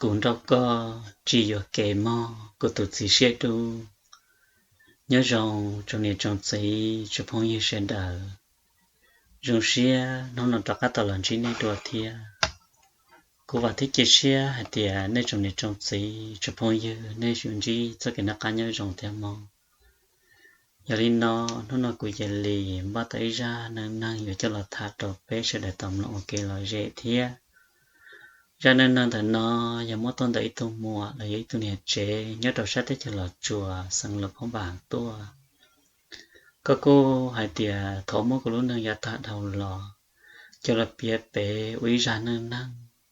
Tus nrauj koj tsis yuam kev mog, kuv tus txiv siab dub. Nyob zoo tsoom niam tsoom txiv tsoom phooj ywg sawv daws. Zoo siab hnub no rov qab tau los ntsib nej dua thiab. Kuv vam thiab cia siab hais tias nej tsoom niam tsoom txiv tsoom phooj ywg nej yuav ntsib txoj kev noj qab nyob zoo thiab mog. Yog li no, hnub no kuv cia li npaj tau ib zaj neej neeg yuav coj los tham rau peb sawv daws tau mloog ua kev lom zem thiab. Zaj neej neeg ntawm no yog muab tuaj ntawm ib tug muam los yog ib tug niam tsev nyob rau sab teb chaws Los Tsuas, xeev Luas Phab Npas tuaj. Koj kuj hais tias thov muab kuv lub neej yav tag dhau los coj los piav pem ua ib zaj neej neeg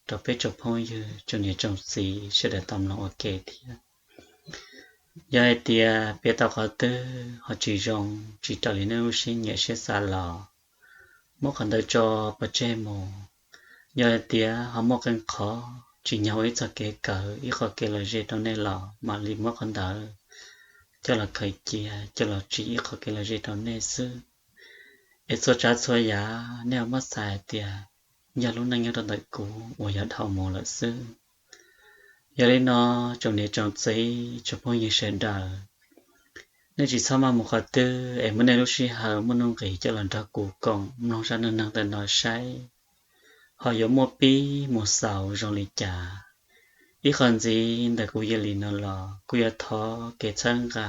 rau peb tsoom phooj ywg tsoom niam tsoom txiv sawv daws tau mloog ua ke thiab. Yog hais tias piav tau qhov twg ho tsis zoo, tsis raws li nej lub siab nyiam siab xav los, muab qhov ntawd tso pov tseg mus. Yog hais tias ho muaj qee qhov tsis nyob ua ib txoj kev kawm, ib qho kev lom zem rau nej los mam li muab qhov ntawd coj los khaws cia, coj los tsim ib qho kev lom zem rau nej xwb. Es txhua tsav txhua yam nej ho muab xav hais tias yog lub neej nyob rau ntawm kuv uas yog dhau mus lawm xwb. Yog li no, tsoom niam tsoom txiv tsoom phooj ywg sawv daws, nej tsis txhob maj mus qhov twg es muab nej lub sij hawm muaj nuj nqis coj los nrog kuv koom mloog zaj neej neeg ntawm no saib ho yuav muaj pib mus xaus zoo li cas. Ib qho ntxiv ntawm kuv yog li no los kuj yuav thov kev txhawb nqa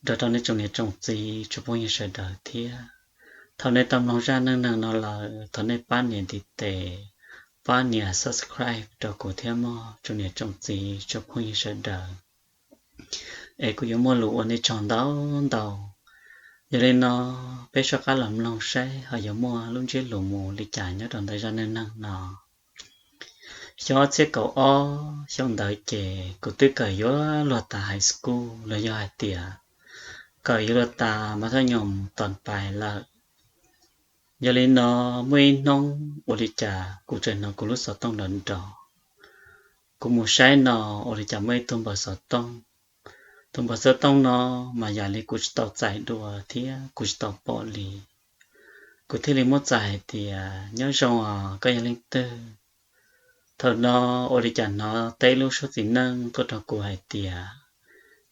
nrog rau nej tsoom niam tsoom txiv tsoom phooj ywg sawv daws thiab. Thaum nej tau mloog zaj neej neeg no lawm, thov nej pab nias ntiv tes, pab nias subscribe rau kuv thiab mog tsoom niam tsoom txiv tsoom phooj ywg sawv daws, es kuv yuav muaj lus ua nej tsaug ntau ntau. Yog li no, peb soj qab los mloog saib ho yuav muaj lub ntsiab lus mus li cas nyob rau ntawm zaj neej neeg no. Xyoo ob txhiab kaum ob xyoo ntawd ces kuv twb kawm yuav luag tas high school los yog hais tias kawm yuav luag tas mas thaj nyoos tom pais lawm. Yog li no, muaj ib hnub ua li cas kuv tseem hnov kuv lub xov tooj nrov nrov. Kuv mus saib no, ua li cas muaj ib tug npawb xov tooj. Tus npawb xov tooj no mas yam li kuv tsis tau txais dua thiab kuv tsis tau pom li. Kuv thiaj li muab txais hais tias, nyob zoo os, koj yog leej twg? Thaum no ua li cas hnov teb lub suab txiv neej tuaj rau kuv hais tias,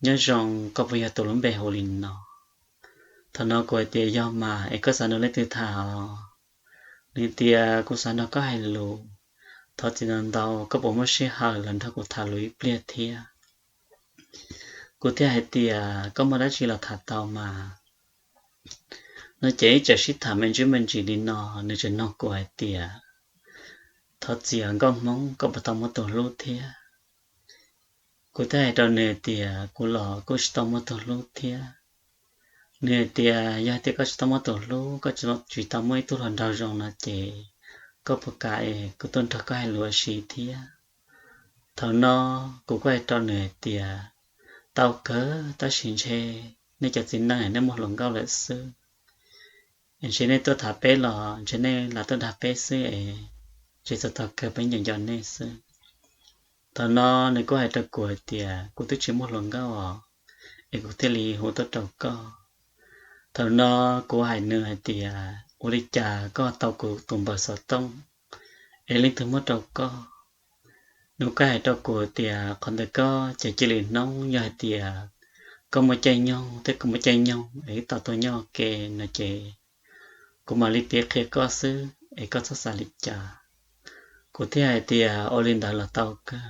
nyob zoo, koj puas yog tus lub npe hu li no? Thaum no kuv hais tias yog mas, es koj xav nrog leej twg tham os? Nws tias kuv xav nrog koj hais lus, thov txim ntau ntau, koj puas muaj sij hawm los nrog kuv tham lus ib pliag thiab? Kuv thiaj hais tias koj muaj dab tsi los tham tau mas. No ces ib tsam sib tham me ntsis me ntsis li no, nws tseem nug kuv hais tias, thov txim os nkauj hmoob, koj puas tau muaj tus hlub thiab? Kuv thiaj hais rau nws hais tias kuv los kuj tsis tau muaj tus hlub thiab. Nws hais tias yog hais tias koj tsis tau muaj tus hlub, koj tsis tau muaj ib tug hluas nraug zoo no ces koj puas kam es kuv tuaj nrog koj hais lus ua si thiab? Thaum no kuv kuj hais rau nws hais tias, tau kawg, tab sis ntshe nej cov txiv neej nej muaj hluas nkauj lawm xwb. Ntshe nej tuaj tham peb los ntshe nej lam tuaj dag peb xwb es, ntshe txog thaum kawg peb nco nco nej xwb. Thaum no nws kuj hais rau kuv hais tias kuv twb tsis muaj hluas nkauj os, es kuv thiaj li hu tuaj rau koj. Thaum no kuv hais nws hais tias ua li cas koj tau kuv tus npawb xov tooj, es leej twg muab rau koj? Nws kuj hais rau kuv tias qhov ntawd koj ces cia li hnoob, yog hais tias koj muaj caij nyoog, thiab kuv muaj caij nyoog es wb tau tuaj nyob ua ke no ces kuv mam li piav qhia koj xwb es koj txhob xav li cas. Kuv thiaj hais tias ua li ntawd los tau kawg.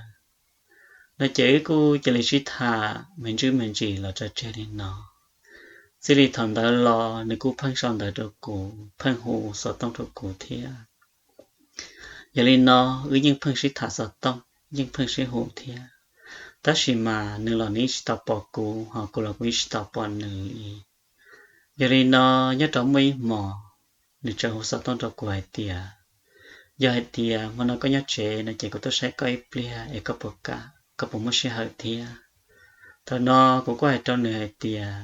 No ces wb kuj cia li sib tham me ntsis me ntsis los tso tseg li no. Txij li thaum ntawd los nws kuj pheej sau ntawv rau kuv, pheej hu xov tooj rau kuv thiab. Yog li no wb yeej pheej sib tham xov tooj, yeej pheej sib hu thiab. Tab sis mas nws los nws yeej tsis tau pom kuv, ho kuv los kuv yeej tsis tau pom nws li. Yog li no nyob rau muaj ib hmos, nws txawm hu xov tooj rau kuv hais tias, yog hais tias hmo no koj nyob tsev no ces kuv tuaj saib koj ib pliag es koj puas kam, koj puas muaj sij hawm thiab? Thaum no kuv kuj hais rau nws hais tias,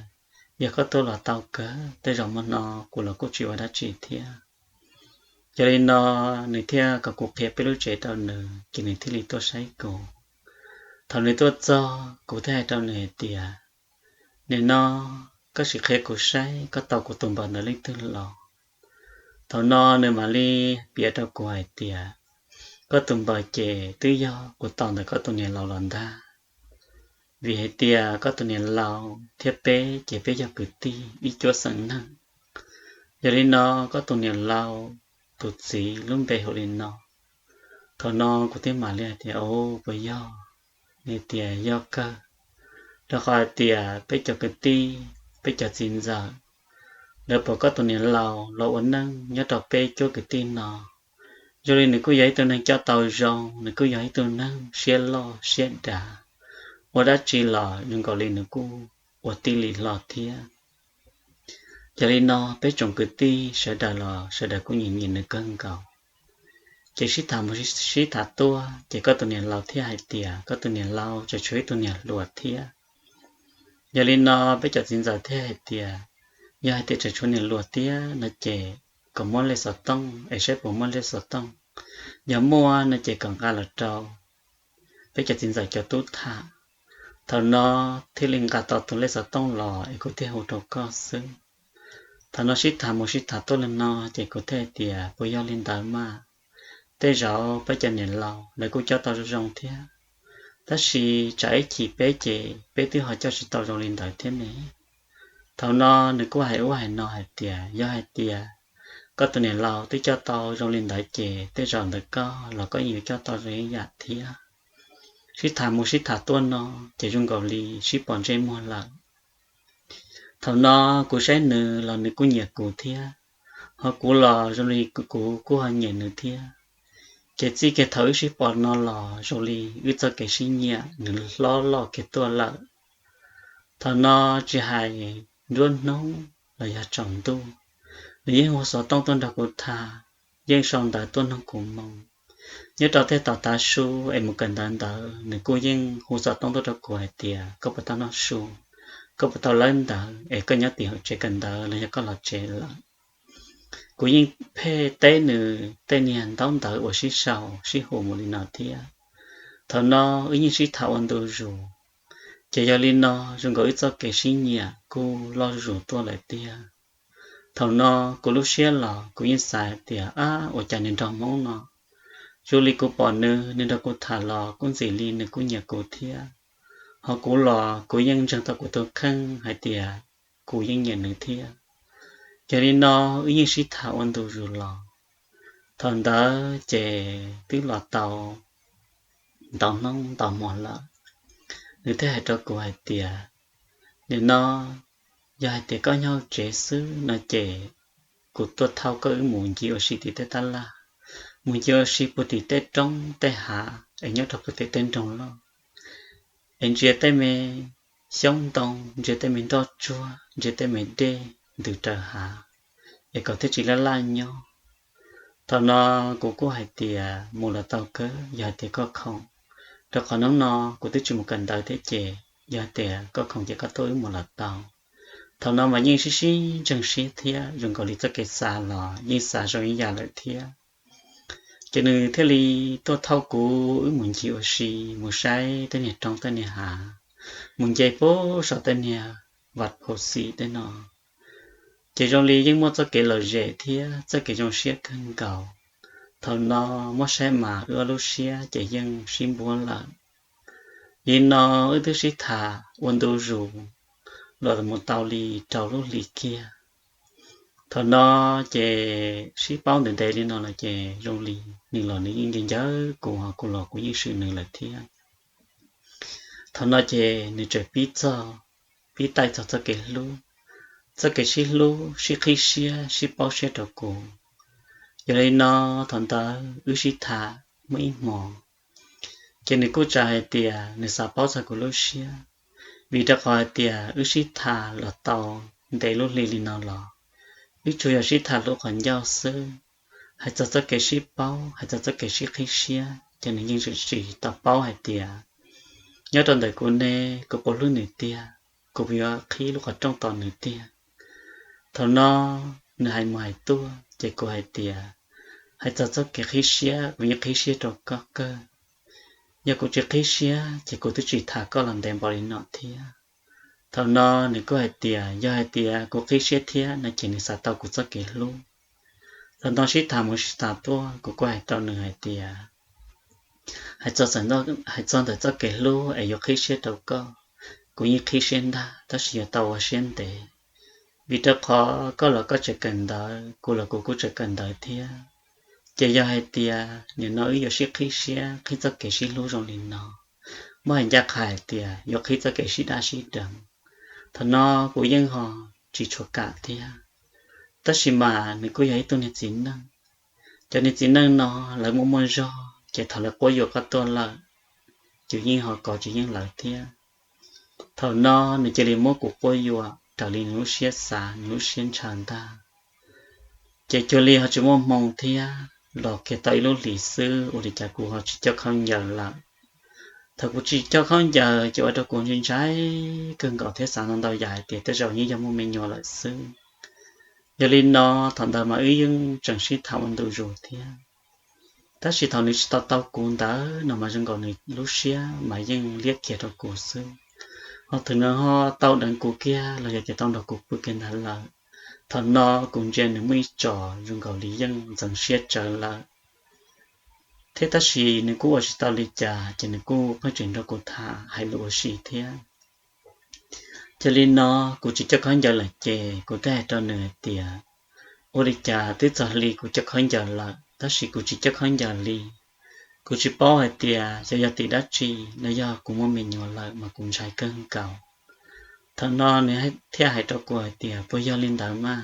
yog koj tuaj los tau kawg, tej zaum hmo no kuv los kuj tsis ua dab tsi thiab. Yog li no nws thiaj kom kuv qhia peb lub tsev rau nws ces nws thiaj li tuaj saib kuv. Thaum nws tuaj txog kuv thiaj hais rau nws hais tias, nim no koj sim qhia kuv saib koj tau kuv tus npawb ntawd leej twg los? Thaum no nws mam li piav rau kuv hais tias, koj tus npawg ces twb yog kuv tau ntawm koj tus niam laus los ntag. Vim hais tias koj tus niam laus thiab peb ces peb yog kwv tij ib cuab xeem neeg. Yog li no koj tus niam laus tus txiv lub npe hu li no. Thaum no kuv thiaj mam li hais tias, Au, puas yog? Nws tias, Yog kawg, rau qhov hais tias peb cov kwv tij, peb cov txiv ntxawm, lawv pom koj tus niam laus los ua neej nyob rau peb cuab kwv tij no, zoo li nws kuj yog ib tug neeg coj tau zoo, nws kuj yog ib tug neeg siab loj siab dav, ua dab tsi los zoo nkaus li nws kuj ua tij li hlo thiab. Yog li no peb tsoom kwv tij sawv daws los sawv daws kuj nyiam nyiam nws kawg nkaus. Ces sib tham mus sib tham tuaj ces koj tus niam laus thiaj hais tias koj tus niam laus tseem tshuav ib tug niam hluas thiab. Yog li no peb cov txiv ntxawm thiaj hais tias, Yog hais tias tseem tshuav niam hluas thiab no ces kom muab lej xov tooj es saib puas muaj lej xov tooj. Yog muaj no ces kom nqa los rau peb cov txiv ntxawm cov tub tham. Thaum no thiaj li nqa tau tus lej xov tooj los es kuv thiaj hu rau koj xwb. Thaum no sib tham mus sib tham tuaj li no ces kuv thiaj hais tias, Puas yog li ntawd mas? Tej zaum peb cov niam laus lawv kuj coj tau zoo zoo thiab, tab sis tsam ib chim peb ces peb twb ho coj tsis tau zoo li ntawd thiab ne. Thaum no nws kuj hais ub hais no hais tias, Yog hais tias koj tus niam laus twb coj tau zoo li ntawd ces tej zaum ntawm koj los koj yeej yuav coj tau zoo ib yam thiab. Sib tham mus sib tham tuaj no ces zoo nkaus li sib pom ntsej muag lawm. Thaum no kuv saib nws los nws kuj nyiam kuv thiab, ho kuv los zoo li kuv kuj ho nyiam nws thiab. Ces txij kiag thaum wb sib pom no los zoo li wb txoj kev sib nyiam nws hlob loj kiag tuaj lawm. Thaum no tsis hais nruab hnub los yog tsaus ntuj, nws yeej hu xov tooj tuaj nrog kuv tham, yeej sau ntawv tuaj nug kuv moo. Nyob rau tej tom tav su es mus kawm ntawv ntawd nws kuj yeej hu xov tooj tuaj rau kuv hais tias, Koj puas tau noj su? Koj puas tau lawb ntawv? Es koj nyob tim hauv tsev kawm ntawv los yog koj los tsev lawm? Kuv yeej pheej teb nws tej niag ntaub ntawv uas sib sau sib hu mus li no thiab. Thaum no wb yeej sib tham ua ntu zus, ces yog li no zoo nkaus wb txoj kev sib nyiam kuj loj zus tuaj lawm tiag. Thaum no kuv lub siab los kuv yeej xav hais tias, Ab, ua cas niag nraug Hmoob no zoo li kuv pom nws, nws nrog kuv tham los kuj ntxim li nws kuj nyiam kuv thiab, ho kuv los kuv yeej ntseeg tau kuv tus kheej hais tias kuv yeej nyiam nws thiab. Yog li no wb yeej sib tham ua ntu zus los. Thaum ntawd ces twb los tau ntau hnub ntau hmo lawm, nws thiaj hais rau kuv hais tias, Nim no yog hais tias koj nyob hauv tsev xwb no ces kuv tuaj thauj koj wb mus ncig ua si tim tej tab laj, mus ncig ua si puag tim tej roob tej hav es nyob rau puag tim tej nroog loj, es ntsia tej me xyoob ntoo, ntsia tej me nroj tsuag, ntsia tej me dej ntws raws hav, es kom thiaj tsis laj laj nyob. Thaum no kuv kuj hais tias, Mus los tau kawg yog hais tias koj khoom, rau qhov hnub no kuv twb tsis mus kawm ntawv thiab ces yog hais tias koj khoom ces koj tuaj wb mus los tau. Thaum no mas yeej sib sib ntseeg siab thiab zoo nkaus li txoj kev xav los yeej xav zoo ib yam lawm thiab. Ces nws thiaj li tuaj thauj kuv wb mus ncig ua si, mus saib tej niag roob tej niag hav, mus nce puag saum tej niag vaj phaum xim tej no. Ces zoo li yeej muaj txoj kev lom zem thiab txoj kev zoo siab kawg nkaus. Thaum no muab saib mas wb ob lub siab ces yeej sib npuab lawm. Li no wb twb sib tham ua ntu zus los mus tau li rau lub hlis kiag. Thaum no ces sib paub ntev ntev li no lawm ces zoo li nws los nws yeej nco ncawv kuv, ho kuv los kuv yeej swm nws lawm thiab. Thaum no ces nws tseem pib txog, pib taij txog txoj kev hlub, txoj kev sib hlub sib qhib siab sib paub siab rau kuv. Yog li no thaum ntawd wb sib tham muaj ib hmos, ces nws kuj tsa hais tias nws xav paub txog kuv lub siab, vim rau qhov hais tias wb sib tham los tau ntev lub hli li no los, wb tsuas yog sib tham hlub qhov ncauj xwb. Hais txog txoj kev sib paub, hais txog txoj kev sib qhib siab ces nws yeej tseem tsis tau paub hais tias nyob rau ntawm kuv ne, kuv puas hlub nws tiag, kuv puas yuav qhib lub qhov rooj tos nws tiag. Thaum no nws hais mus hais tuaj ces kuv hais tias, hais txog txoj kev qhib siab kuv yeej qhib siab rau koj kawg. Yog kuv tsis qhib siab ces kuv twb tsis tham koj los ntev npaum li no thiab. Thaum no nws kuj hais tias yog hais tias kuv qhib siab thiab no ces nws xav tau kuv txoj kev hlub. Thaum no sib tham mus sib tham tuaj kuv kuj hais rau nws hais tias, Hais txog ntawm txoj kev hlub es yuav qhib siab rau koj, kuv yeej qhib siab ntag, tab sis yuav tau ua siab ntev, vim rau qhov koj los koj tseem kawm ntawv, kuv los kuv kuj tseem kawm ntawv thiab. Ces yog hais tias nim no wb yuav sib qhib siab, qhib txoj kev sib hlub zoo li no, muaj hais ncaj qha hais tias yuav qhib txoj kev sib daj sib deev. Thaum no kuv yeej ho tsis tshua kam thiab, tab sis mas nws kuj yog ib tug niag txiv neej. Cov niag txiv neej no lawv muaj muaj zog ces thaum lawv quab yuam koj tuaj lawm, yus yeej ho kov tsis yeej lawv thiab. Thaum no nws cia li muab kuv quab yuam raws li nws lub siab xav nws lub siab ntshaw ntag. Ces cuag li ho tsis muaj hmoo thiab, los kiag tau ib lub hlis xwb ua li cas kuv ho tsis coj khaub ncaws lawm. Thaum kuv tsis coj khaub ncaws ces ua rau kuv ntshai ntshai kawg nkaus thiab xav ntau ntau yam hais tias tej zaum yeej yog muaj me nyuam lawm xwb. Yog li no, thaum ntawd mas wb yeej tseem sib tham ua ntu zus thiab. Tab sis thaum nws tsis tau tau kuv ntawd no mas zoo nkaus nws lub siab mas yeej liab kiag rau kuv xwb. Ho thaum nws ho tau deev kuv kiag los yog tias tau nrog kuv pw kiag ntawd lawm, thaum no kuv ntsia nws muaj ib tsom zoo nkaus li yeej ntxeev siab tsawv lawm. Thiab tab sis nws kuj ua tsis tau li cas ces nws kuj pheej tseem nrog kuv tham hais lus ua si thiab. Ces li no, kuv tsis coj khaub ncaws lawm ces kuv thiaj hais rau nws hais tias, ua li cas twb txog hli kuv coj khaub ncaws lawm tab sis kuv tsis coj khaub ncaws li. Kuv tsis paub hais tias xyov yog tim dab tsi, los yog kuv muaj me nyuam lawm mas kuv ntshai kawg nkaus. Thaum no nws thiaj hais rau kuv hais tias puas yog li ntawd mas.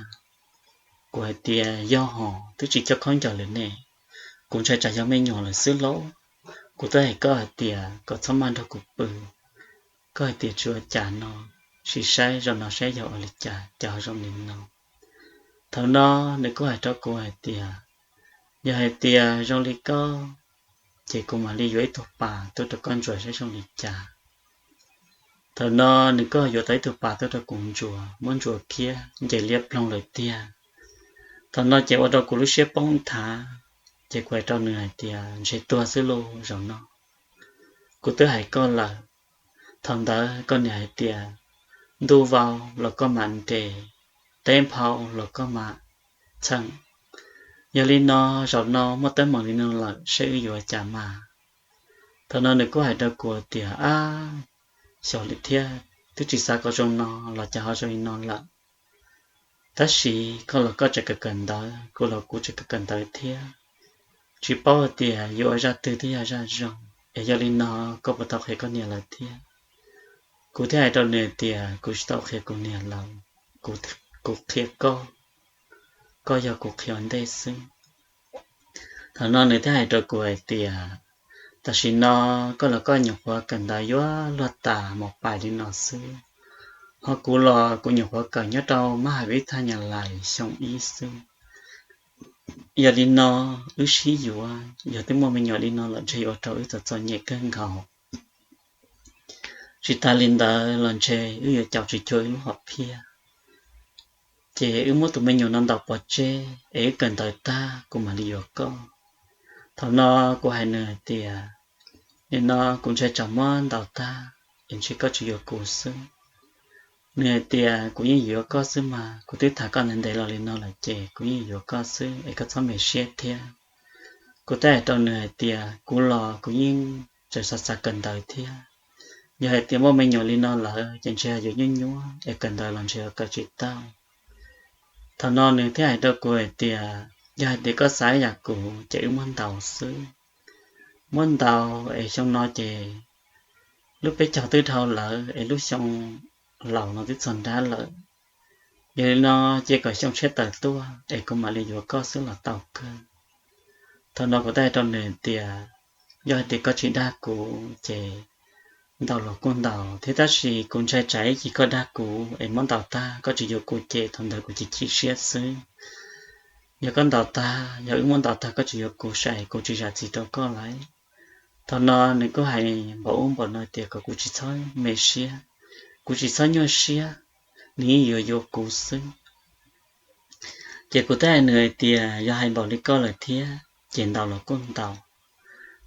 Kuv hais tias yog hos twb tsis coj khaub ncaws lawm ne, kuv ntshai tsam yog me nyuam lawm xwb lauj. Kuv twb hais koj hais tias kom txhob maj nrog kuv pw, koj hais tias tsis ua cas no, sim saib zaum no saib yog ua li cas cas ho zoo li no. Thaum no nws kuj hais rau kuv hais tias yog hais tias zoo li koj ces kuv mam li yuav ib tug pas tuaj rau koj ntsuas saib zoo li cas. Thaum no nws kuj yuav tau ib tug pas tuaj rau kuv ntsuas, muab ntsuas kiag nce liab ploog lawm tiag. Thaum no ces ua rau kuv lub siab poob nthav, ces kuv hais rau nws hais tias ntshe tuag xwb lauj zaum no. Kuv twb hais koj lawm, thaum ntawd koj niam hais tias ntuj vau los koj mam nres, teb nphau los koj mam txheem. Yog li no, zaum no muaj teeb meem li no lawm saib wb yuav cas mas. Thaum no nws kuj hais rau kuv tias ab, xyov li thiab, twb tsis xav kom zoo no los cas ho zoo li no lawm. Tab sis koj los koj tseem kawm kawm ntawv, kuv los kuv tseem kawm kawm ntawv thiab, tsis paub hais tias yuav ua zaj twg thiaj yog zaj zoo. Es yog li no, koj puas tau qhia koj niam lawv thiab? Kuv thiaj hais rau nws tias kuv tsis tau qhia kuv niam lawv, kuv qhia koj, koj yog kuv qhia ua ntej xwb. Thaum no nws thiaj hais rau kuv hais tias tam sim no koj los koj nyuam qhuav kawm ntawv yuav luag tas mos pais li no xwb, ho kuv los kuv nyuam qhuav kawm nyob rau mab has vib thaj nyas lais xyoo ib xwb. Yog li no, wb sib yuav, yog twb muaj me nyuam li no lawm ntshe yuav ua rau wb txom txom nyem kawg nkaus. Tsis tas li ntawd los ntshe wb yuav caum tsis cuag wb lub hom phiaj. Ces wb muab tus me nyuam no ntaus pov tseg es wb kawm ntawv tag kuv mam li yuav koj. Thaum no kuv hais nws hais tias nim no kuv ntshai tsam muab ntaus tag es ntshe koj tsis yuav kuv xwb. Nws hais tias kuv yeej yuav koj xwb mas, kuv twb tham koj ntev ntev los li no lawm ces kuv yeej yuav koj xwb es koj txhob me siab thiab. Kuv thiaj hais rau nws hais tias kuv los kuv yeej tseem xav xav kawm ntawv thiab. Yog hais tias muaj me nyuam li no lawm ces ntshe yuav nyuaj nyuaj es kawm ntawv los ntshe yuav kawm tsis tau. Thaum no nws thiaj hais rau kuv hais tias yog hais tias koj xav ib yam kuv ces wb muab ntaus xwb. Muab ntaus es xyoo no ces lub peb caug twb dhau lawm es lub xyoo laus no twb txog nrab lawm. Yog li no ces kom xyoo tshiab tawm tuaj es kuv mam li yuav koj xwb los tau kawg. Thaum no kuv thiaj hais rau nws tias yog hais tias koj tsis dag kuv ces ntaus los kuj ntaus thiab, tab sis kuv ntshai tsam ib chim koj dag kuv es muab ntaus tag koj tsis yuav kuv ces thaum ntawd kuv chim chim siab xwb. Yog koj ntaus tag, yog wb muab ntaus tag koj tsis yuav kuv ces kuv tsis zam txim rau koj lawm. Thaum no nws kuj hais npaum ub npaum no tias kom kuv tsis txhob me siab, kuv tsis txhob nyuaj siab, nws yeej yuav yuav kuv xwb. Ces kuv thiaj hais nws hais tias yog hais npaum li koj lawm thiab ces ntaus los kuj ntaus.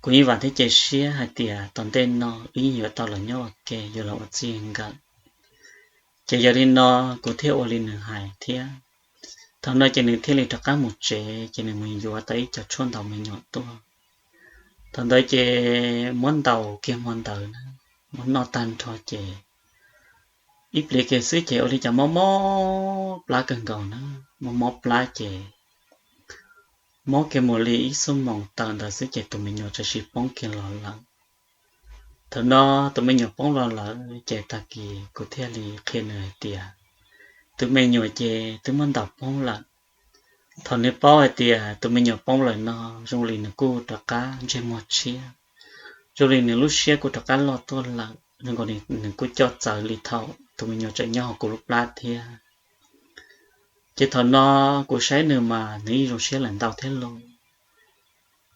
Kuv yeej vam thiab cia siab hais tias tom ntej no wb yeej yuav tau los nyob ua ke, yuav los ua txij nkawm. Ces yog li no kuv thiaj ua li nws hais thiab. Thaum no ces nws thiaj li rov qab mus tsev, ces nws mus yuav tau ib co tshuaj ntaus me nyuam tuaj. Thaum ntawd ces muab ntaus kiag hmo ntawd na, muab noj tag nrho ces ib pliag kiag xwb ces ua li cas mob mob plab kawg nkaus na, mob mob plab ces mob kiag mus li ib xuab moos tawm ntawd xwb ces tus me nyuam txawm sis poob kiag los lawm. Thaum no tus me nyuam poob los lawm ces tag kis kuv thiaj li qhia nws hais tias tus me nyuam ces twb muab ntaus poob lawm. Thaum nws paub hais tias tus me nyuam poob lawm no zoo li nws kuj rov qab ntsej muag tshiab, zoo li nws lub siab kuj rov qab loj tuaj lawm, zoo nkaus li nws kuj coj txawv li thaum tus me nyuam tseem nyob hauv kuv lub plab thiab. Ces thaum no kuv saib nws mas nws yeej zoo siab lawm ntau thiab lauj.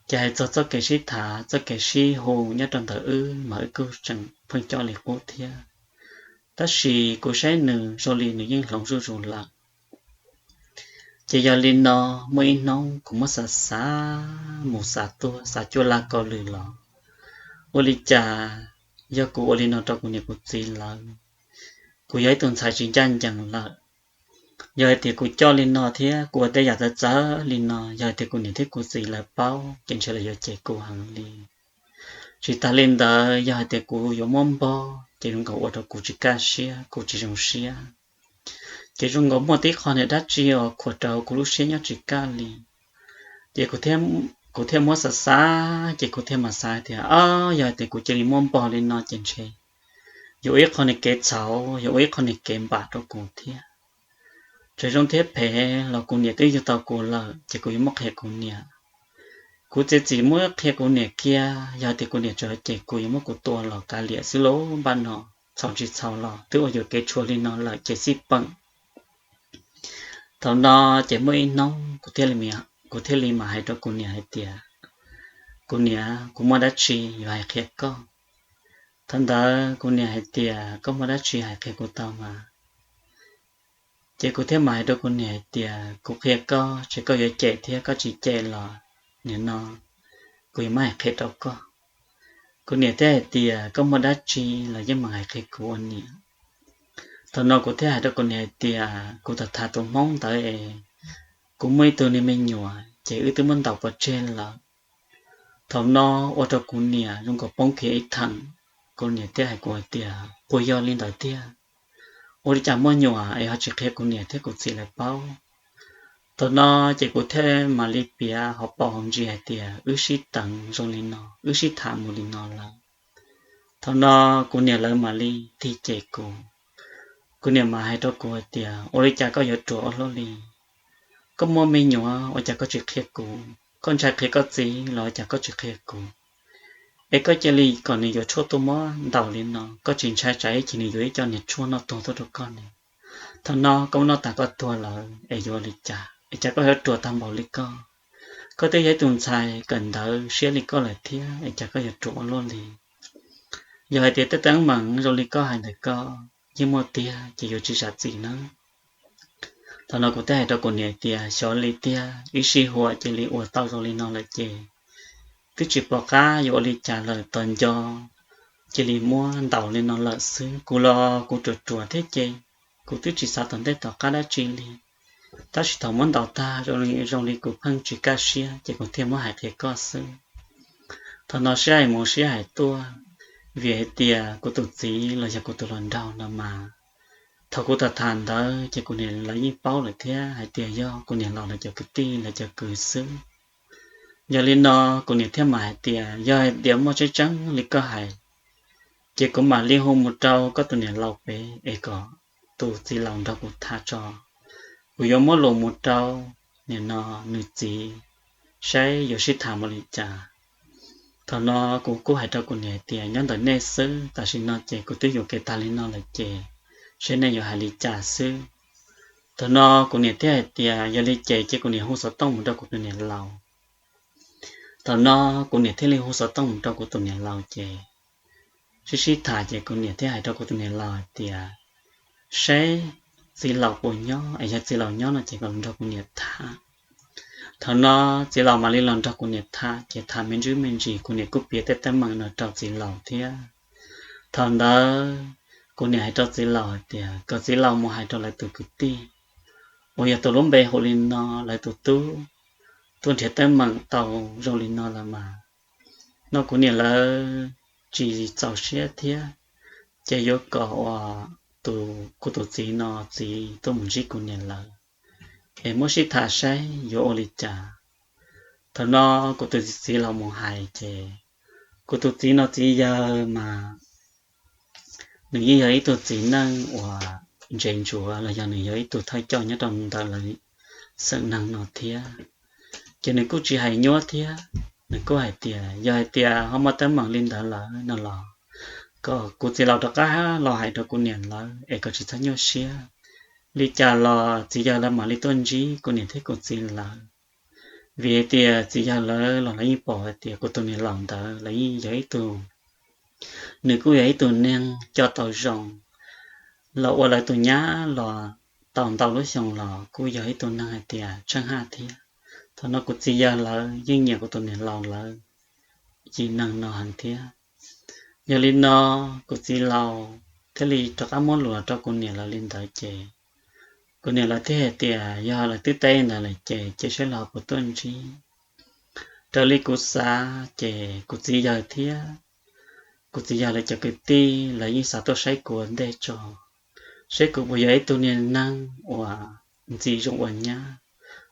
Ces hais txog txoj kev sib tham txoj kev sib hu nyob rau ntawm wb mas wb kuj tseem pheej coj li qub thiab, tab sis kuv saib nws zoo li nws yeej hloov zuj zus lawm. Ces yog li no, muaj ib hnub kuv muab xav xav mus xav tuaj xav cuaj laj kau lwm los, ua li cas yog kuv ua li no rau kuv niam kuv txiv lawv? Kuv yog ib tug ntxhais tsis ncaj ncees lawm. Yog hais tias kuv coj li no thiab kuv ua tej yam txawv txawv li no, yog hais tias kuv niam thiab kuv txiv lawv paub ces ntshe lawv yuav cem kuv heev li. Tsis tas li ntawd, yog hais tias kuv yuav muab npog ces zoo nkaus ua rau kuv tsis kaj siab, kuv tsis zoo siab. Ces zoo nkaus muaj tib qho niag dab tsi uas khuam rau kuv lub siab nyob tsis kaj li. Ces kuv thiaj muab xav xav ces kuv thiaj mam xav tias, o, yog hais tias kuv cia li muab npog li no ces ntshe yuav ua ib qho niag kev txhaum, yuav ua ib qho niag kev npam rau kuv thiab. Txawm zoo thiab phem los kuv niam twb yug tau kuv lawm ces kuv yuav muab qhia kuv niam. Kuv txiav txim muab qhia kuv niam kiag, yog tias kuv niam tseem cem kuv yuav muab kuv tua los kav liam xwb lauj, npaj no txhaum tsis txhaum los twb ua yuam kev tshuav li no lawm ces xij peem. Thaum no ces muaj ib hnub kuv thiaj li mam hais rau kuv niam hais tias, kuv niam, kuv muaj dab tsi yuav hais qhia koj. Thaum ntawd kuv niam hais tias, koj muaj dab tsi hais qhia kuv tau mas. Ces kuv thiaj mam hais rau kuv niam hais tias, kuv qhia koj, tsis koj yuav cem thiab koj tsis cem los nim no kuv yuav muab hais qhia rau koj. Kuv niam thiaj hais tias, koj muaj dab tsi los yeej meem hais qhia kuv ua niam. Thaum no kuv thiaj hais rau kuv niam hais tias, kuv tham tham tus hmoob ntawd es kuv muaj ib tug niag me nyuam ces wb twb muab ntaus pov tseg lawm. Thaum no ua rau kuv niam zoo nkaus poob kiag ib theem. Kuv niam thiaj hais kuv hais tias, puas yog li ntawd tiag? Ua li cas muaj nyuam es ho tsis qhia kuv niam thiab kuv txiv lawv paub? Thaum no ces kuv thiaj mam li piav hauv paus hauv ntsis hais tias wb sib teev zoo li no, wb sib tham mus li no lawm. Thaum no kuv niam lawv mam li tig cem kuv. Kuv niam mam hais rau kuv hais tias, ua li cas koj yuav ruam ua luaj li? Koj muaj me nyuam ua cas koj tsis qhia kuv? Koj ntshai qhia koj txiv los ua cas koj tsis qhia kuv? Es koj cia li kom nws yuav tshuaj tuaj muab ntaus li no, koj tsis ntshai tsam ib chim nws yuav ib co niag tshuaj noj tuag tuaj rau koj ne? Thaum no koj muab noj tas koj tuag lawm es yuav ua li cas? Es cas koj yuav ruam tag npaum li koj? Koj twb yog ib tus ntxhais kawm ntawv siab li koj lawm thiab es cas koj yuav ruam ua luaj li? Yog hais tias tej teeb meem zoo li koj hais ntawm koj yeej muaj tiag ces yuav tsis zam txim nawb. Thaum no kuv thiaj hais rau kuv niam tias, xyov li tiag, ib sij huam cia li ua tau zoo li no lawm ces twb tsis pom qab yuav ua li cas lawm, tos nco cia li muab ntaus li no lawm xwb. Kuv los kuv ruam ruam thiab ces kuv twb tsis xav tom ntej tom qab dab tsi li. Tab sis thaum muab ntaus tag zoo li kuv pheej tsis kaj siab ces kuv thiaj muab hais qhia koj xwb. Thaum no sib hais mus sib hais tuaj, vim hais tias kuv tus txiv los yog kuv tus hluas nraug no mas, thaum kuv tham tham ntawd ces kuv niam lawv yeej paub lawm thiab hais tias yog kuv niam laus lawv cov kwv tij lawv cov kwv xwb. Yog li no kuv niam thiaj mam hais tias, yog hais tias muaj tseeb tseeb li koj hais, ces kuv mam li hu mus rau koj tus niam laus pem es kom tus txiv laus nrog kuv tham tso. Kuv yuav muab lus mus rau nim no nws txiv saib yuav sib tham mus li cas. Thaum no kuv kuj hais rau kuv niam hais tias, nyob ntawm nej xwb, tam sim no ces kuv twb yuam kev tag li no lawm ces saib nej yuav hais li cas xwb. Thaum no kuv niam thiaj hais tias yog li ces cia kuv niam hu xov tooj mus rau kuv tus niam laus. Thaum no kuv niam thiaj li hu xov tooj mus rau kuv tus niam laus ces sib sib tham ces kuv niam thiaj hais rau kuv tus niam laus hais tias, saib txiv laus puas nyob, es yog txiv laus nyob no ces kom los nrog kuv niam tham. Thaum no txiv laus mam li los nrog kuv niam tham ces tham me ntsis me ntsis kuv niam kuj piav tej teeb meem no rau txiv laus thiab. Thaum ntawd kuv niam hais rau txiv laus hais tias kom txiv laus mus hais rau lawv tus kwv tij uas yog tus lub npe hu li no, lawv tus tub tuaj nrhiav teeb meem tau zoo li no lawm mas no kuv niam lawv tsis txaus siab thiab, ces yuav kom uas kuv tus txiv no txiv tuaj mus ntsib kuv niam lawv es muab sib tham saib yuav ua li cas. Thaum no kuv tus txiv los mus hais ces kuv tus txiv no txiv yawg mas nws yeej yog ib tug txiv neej uas ntse ntsuav los yog nws yog ib tug thawj coj nyob rau ntawm lawv xeem neeg no thiab. Ces nws kuj tsis hais nyuab thiab, nws kuj hais tias yog hais tias ho muaj teeb meem li ntawd lawm no los kom kuv txiv laus rov qab los hais rau kuv niam lawv es kom tsis txhob nyuaj siab. Li cas los txiv yawg lawv mam li tuaj ntsib kuv niam thiab kuv txiv lawv, vim hais tias txiv yawg lawv los lawv yeej pom hais tias kuv tus niam laus ntawd los yeej yog ib tug, nws kuj yog ib tug neeg coj tau zoo, los ua lawv tus nyab los tau ntau lub xyoo los kuj yog ib tug neeg hais tias tsheej haj thiab. Thaum no kuv txiv yawg lawv yeej nyiam kuv tus niam laus lawv yim neeg no heev thiab. Yog li no kuv txiv laus thiaj li rov qab muab lus los rau kuv niam lawv li ntawd ces kuv niam lawv thiaj hais tias yog lawv twb teb ntawd lawm ces cia saib los puas tuaj ntsib. Raws li kuv xav ces kuv txiv yawg thiab kuv txiv yawg lawv cov kwv tij lawv yeej xav tuaj saib kuv ua ntej tso, saib kuv puas yog ib tug niag neeg uas ntxim zoo ua nyab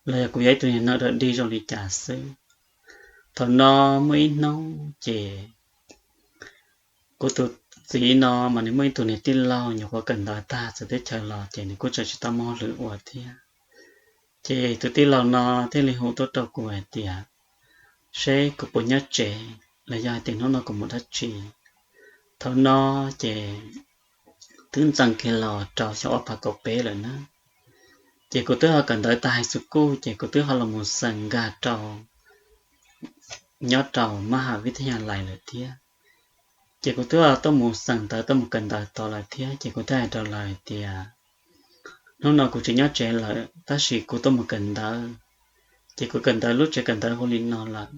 los yog kuv yog ib tug niag neeg dog dig zoo li cas xwb. Thaum no muaj ib hnub ces kuv tus txiv no mas nws muaj ib tug niag tij laug nyuam qhuav kawm ntawv tag txawv teb chaws los ces nws kuj tseem tsis tau muaj hauj lwm ua thiab. Ces tus tij laug no thiaj li hu tuaj rau kuv hais tias seb kuv puas nyob tsev los yog hais tias hnub no kuv mus dab tsi. Thaum no ces twb ntxees kiag los rau xyoo ob phav kaum peb lawm na. Ces kuv twb ho kawm ntawv tag high school ces kuv twb ho los mus xeem nkag rau nyob rau mab ham vib thab nyas lais lawm thiab. Ces kuv twb tuaj mus xeem ntawv tuaj mus kawm ntawv tod lawm thiab ces kuv thiaj hais rau lawv hais tias hnub no kuv tsis nyob tsev lawm tab sis kuv tuaj mus kawm ntawv. Ces kuv kawm ntawv lub tsev kawm ntawv hu li no lawm.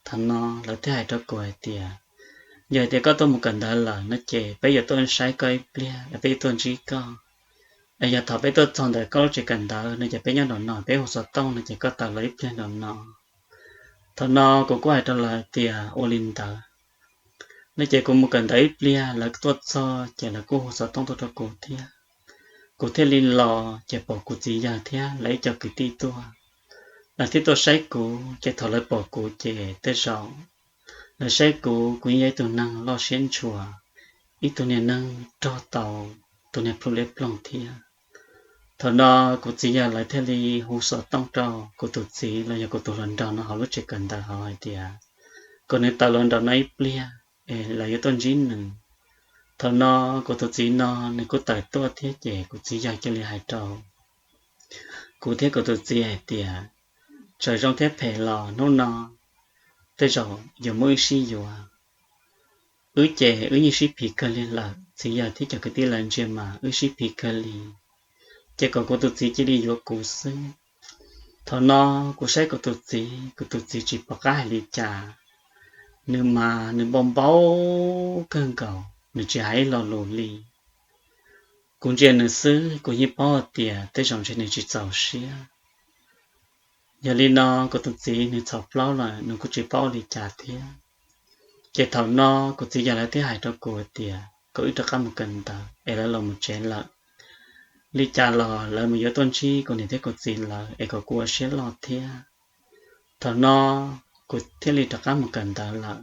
Thaum no lawv thiaj hais rau kuv hais tias yog hais tias koj tuaj mus kawm ntawv lawm no ces peb yuav tuaj saib koj ib pliag es peb yuav tuaj ntsib koj. Es yog thaum peb tuaj txog ntawm koj lub tsev kawm ntawv no ces peb nyob nraum no peb hu xov tooj no ces koj tawm los ib pliag nraum no. Thaum no kuv kuj hais rau lawv tias ua li ntawd no ces kuv mus kawm ntawv ib pliag lawv tuaj txog ces lawv kuj hu xov tooj tuaj rau kuv thiab. Kuv thiaj li los ces pom kuv txiv yawg thiab lawv ib co kwv tij tuaj. Lawv thiaj tuaj saib kuv ces thaum lawv pom kuv ces tej zaum lawv saib kuv, kuv yeej yog ib tug neeg loj siab ntshua, ib tug niag neeg rog tau tus niag plhu liab ploog thiab. Thaum no kuv txiv yawg lawv thiaj li hu xov tooj rau kuv tus txiv los yog kuv tus hluas nraug no hauv lub tsev kawm ntawv hauv hais tias kom nws tawm los nraum no ib pliag es lawv yuav tuaj ntsib nws. Thaum no kuv tus txiv no nws kuj tawm tuaj thiab ces kuv txiv yawg cia li hais rau kuv thiab kuv tus txiv hais tias txawm zoo thiab phem los hnub no tej zaum yuav muab wb sib yuav. Wb ces wb yeej sib phim kawg li lawm, txiv yawg thiab cov kwv tij lawv ntsia mas wb sib phim kawg li, ces kom kuv tus txiv cia li yuav kuv xwb. Thaum no kuv saib kuv tus txiv, kuv tus txiv tsis pom qab hais li cas, nws mas nws npau npau kawg nkaus, nws tsis hais ib lo lus li. Kuv ntsia nws xwb kuv yeej paub hais tias tej zaum ntshe nws tsis txaus siab. Yog li no kuv tus txiv nws txhaum plaub lawm nws kuj tsis paub ua li cas thiab. Ces thaum no kuv txiv yawg lawv thiaj hais rau kuv tias kom wb rov qab mus kawm ntawv es lawv los mus tsev lawm. Li cas los lawv mus yuav tuaj ntsib kuv niam thiab kuv txiv lawv es kom kuv ua siab loj thiab. Thaum no kuv thiaj li rov qab mus kawm ntawv lawm.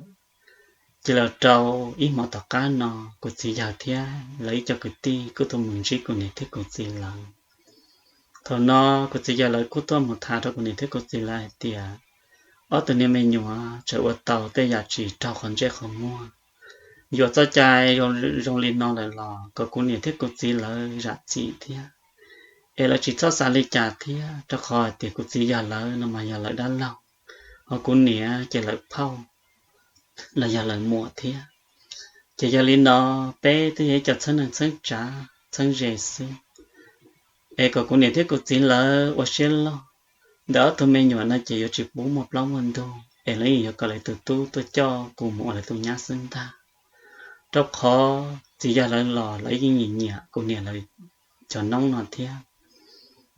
Ces los rau ib hmo tom qab no kuv txiv yawg thiab lawv ib co kwv tij kuj tuaj mus ntsib kuv niam thiab kuv txiv lawv. Thaum no kuv txiv yawg lawv kuj tuaj mus tham rau kuv niam thiab kuv txiv lawv hais tias ob tug niag me nyuam tseem ua tau tej yam tsis raug qhov ntsej qhov muag. Yuav txoj cai zoo li no lawm los kom kuv niam thiab kuv txiv lawv zam txim thiab, es lawv tsis txhob xav li cas thiab, rau qhov hais tias kuv txiv yawg lawv no mas yog lawv dab laug, ho kuv niam ces lawv phauj los yog lawv muam thiab. Ces yog li no peb twb yog ib co txheeb neeg txheeb tsav txheeb ze xwb, es kom kuv niam thiab kuv txiv lawv ua siab loj, ntawm ob tug me nyuam no ces yuav tsis pub muaj plaub muaj ntug es lawv yeej yuav kom lawv tus tub tuaj coj kuv mus ua lawv tus nyab xwb ntag. Rau qhov txiv yawg lawv los lawv yeej nyiam nyiam kuv niam lawv cov noob no thiab,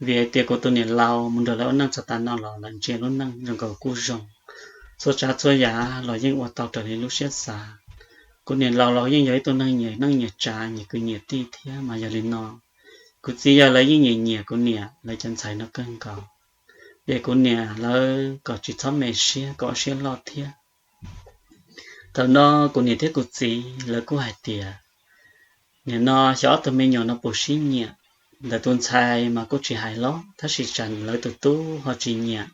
vim hais tias kuv tus niam laus mus nrog lawv ua neej txog tav no los lawv ntsia lub neej zoo nkaus kuj zoo, txhua tsav txhua yam los yeej ua tau raws li lub siab xav. Kuv niam laus los yeej yog ib tug neeg nyiam neej nyiam tsav, nyiam kwv nyiam tij thiab, mas yog li no kuv txiv yawg lawv yeej nyiam nyiam kuv niam lawv cov ntxhais no kawg nkaus. Ces kuv niam lawv kom tsis txhob me siab, kom ua siab loj thiab. Thaum no kuv niam thiab kuv txiv lawv kuj hais tias, nim no xyov ob tug me nyuam no puas sib nyiam. Ntawm tus ntxhais mas kuj tsis hais los, tab sis tsam lawv tus tub ho tsis nyiam,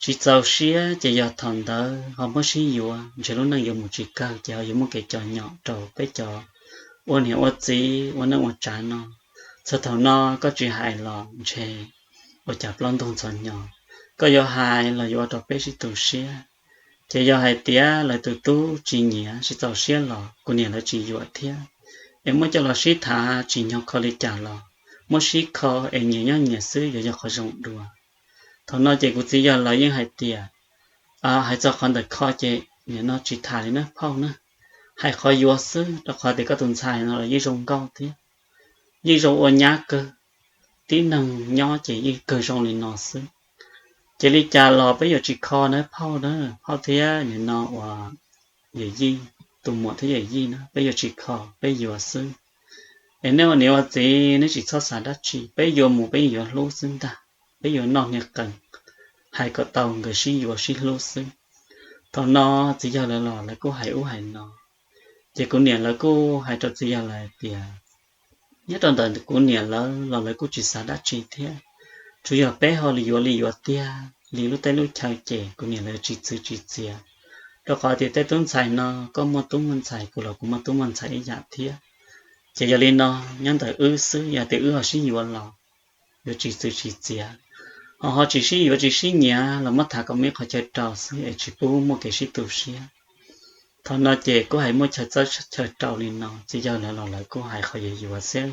tsis txaus siab, ces yog thaum ntawd ho muab sib yuav, ntshe lub neej yuav mus tsis kawg, ces ho yuav muaj kev cov nyom rau peb cov ua niam ua txiv ua neej ua tsav no. Txog thaum no koj tsis hais los ntshe ua cas plaub ntug ntxhov nyo, koj yuav hais los yuav ua rau peb sib tu siab. Ces yog hais tias lawv tus tub tsis nyiam, tsis txaus siab los kuv niam lawv tsis yuam thiab. Es muab coj los sib tham, tsim nyog kho li cas los muab sib kho, es nyias nyob nyias xwb yuav yog qhov zoo dua. Thaum no ces kuv txiv yawg lawv yeej hais tias, hais txog qhov ntawm kho ces nim no tsis tham li na phauj na, hais qhov yuav xwb, rau qhov tias koj tus ntxhais no los yeej zoo nkauj thiab, yeej zoo ua nyab kawg, tib neeg nyob ces yeej kawg zoo li no xwb. Ces li cas los peb yuav tsis kho na phauj na, phauj thiab nim no uas yawm yij, tus muam thiab yawm yij na, peb yuav tsis kho, peb yuav xwb. Es nej ua niam ua txiv nej tsis txhob xav dab tsi, peb yuav mus peb yeej yuav hlub xwb ntag, peb yuav noj niag qees, hais kom tau nkawd sib yuav sib hlub xwb. Thaum no txiv yawg lawv los lawv kuj hais ub hais no, ces kuv niam lawv kuj hais rau txiv yawg lawv hais tias, nyob rau ntawm kuv niam lawv los lawv kuj tsis xav dab tsi thiab, tsuas yog peb ho li yuav li yuav tiag li lub teb lub chaw ces kuv niam lawv tsis txwv tsis txiav, rau qhov tias tej tub ntxhais no koj muaj tub muaj ntxhais, kuv los kuv muaj tub muaj ntxhais ib yam thiab. Ces yog li no, nyob ntawm wb xwb, yog tias wb ho sib yuav los yuav tsis txwv tsis txiav, ho ho tsis sib yuav tsis sib nyiam los muab tham kom muaj ib qhov chaw rau xwb es tsis pub muaj kev sib tu siab. Thaum no ces kuj hais muaj chaw txawb chaw rau li no, txiv yawg lawv los lawv kuj hais qhov yuav yuav xwb.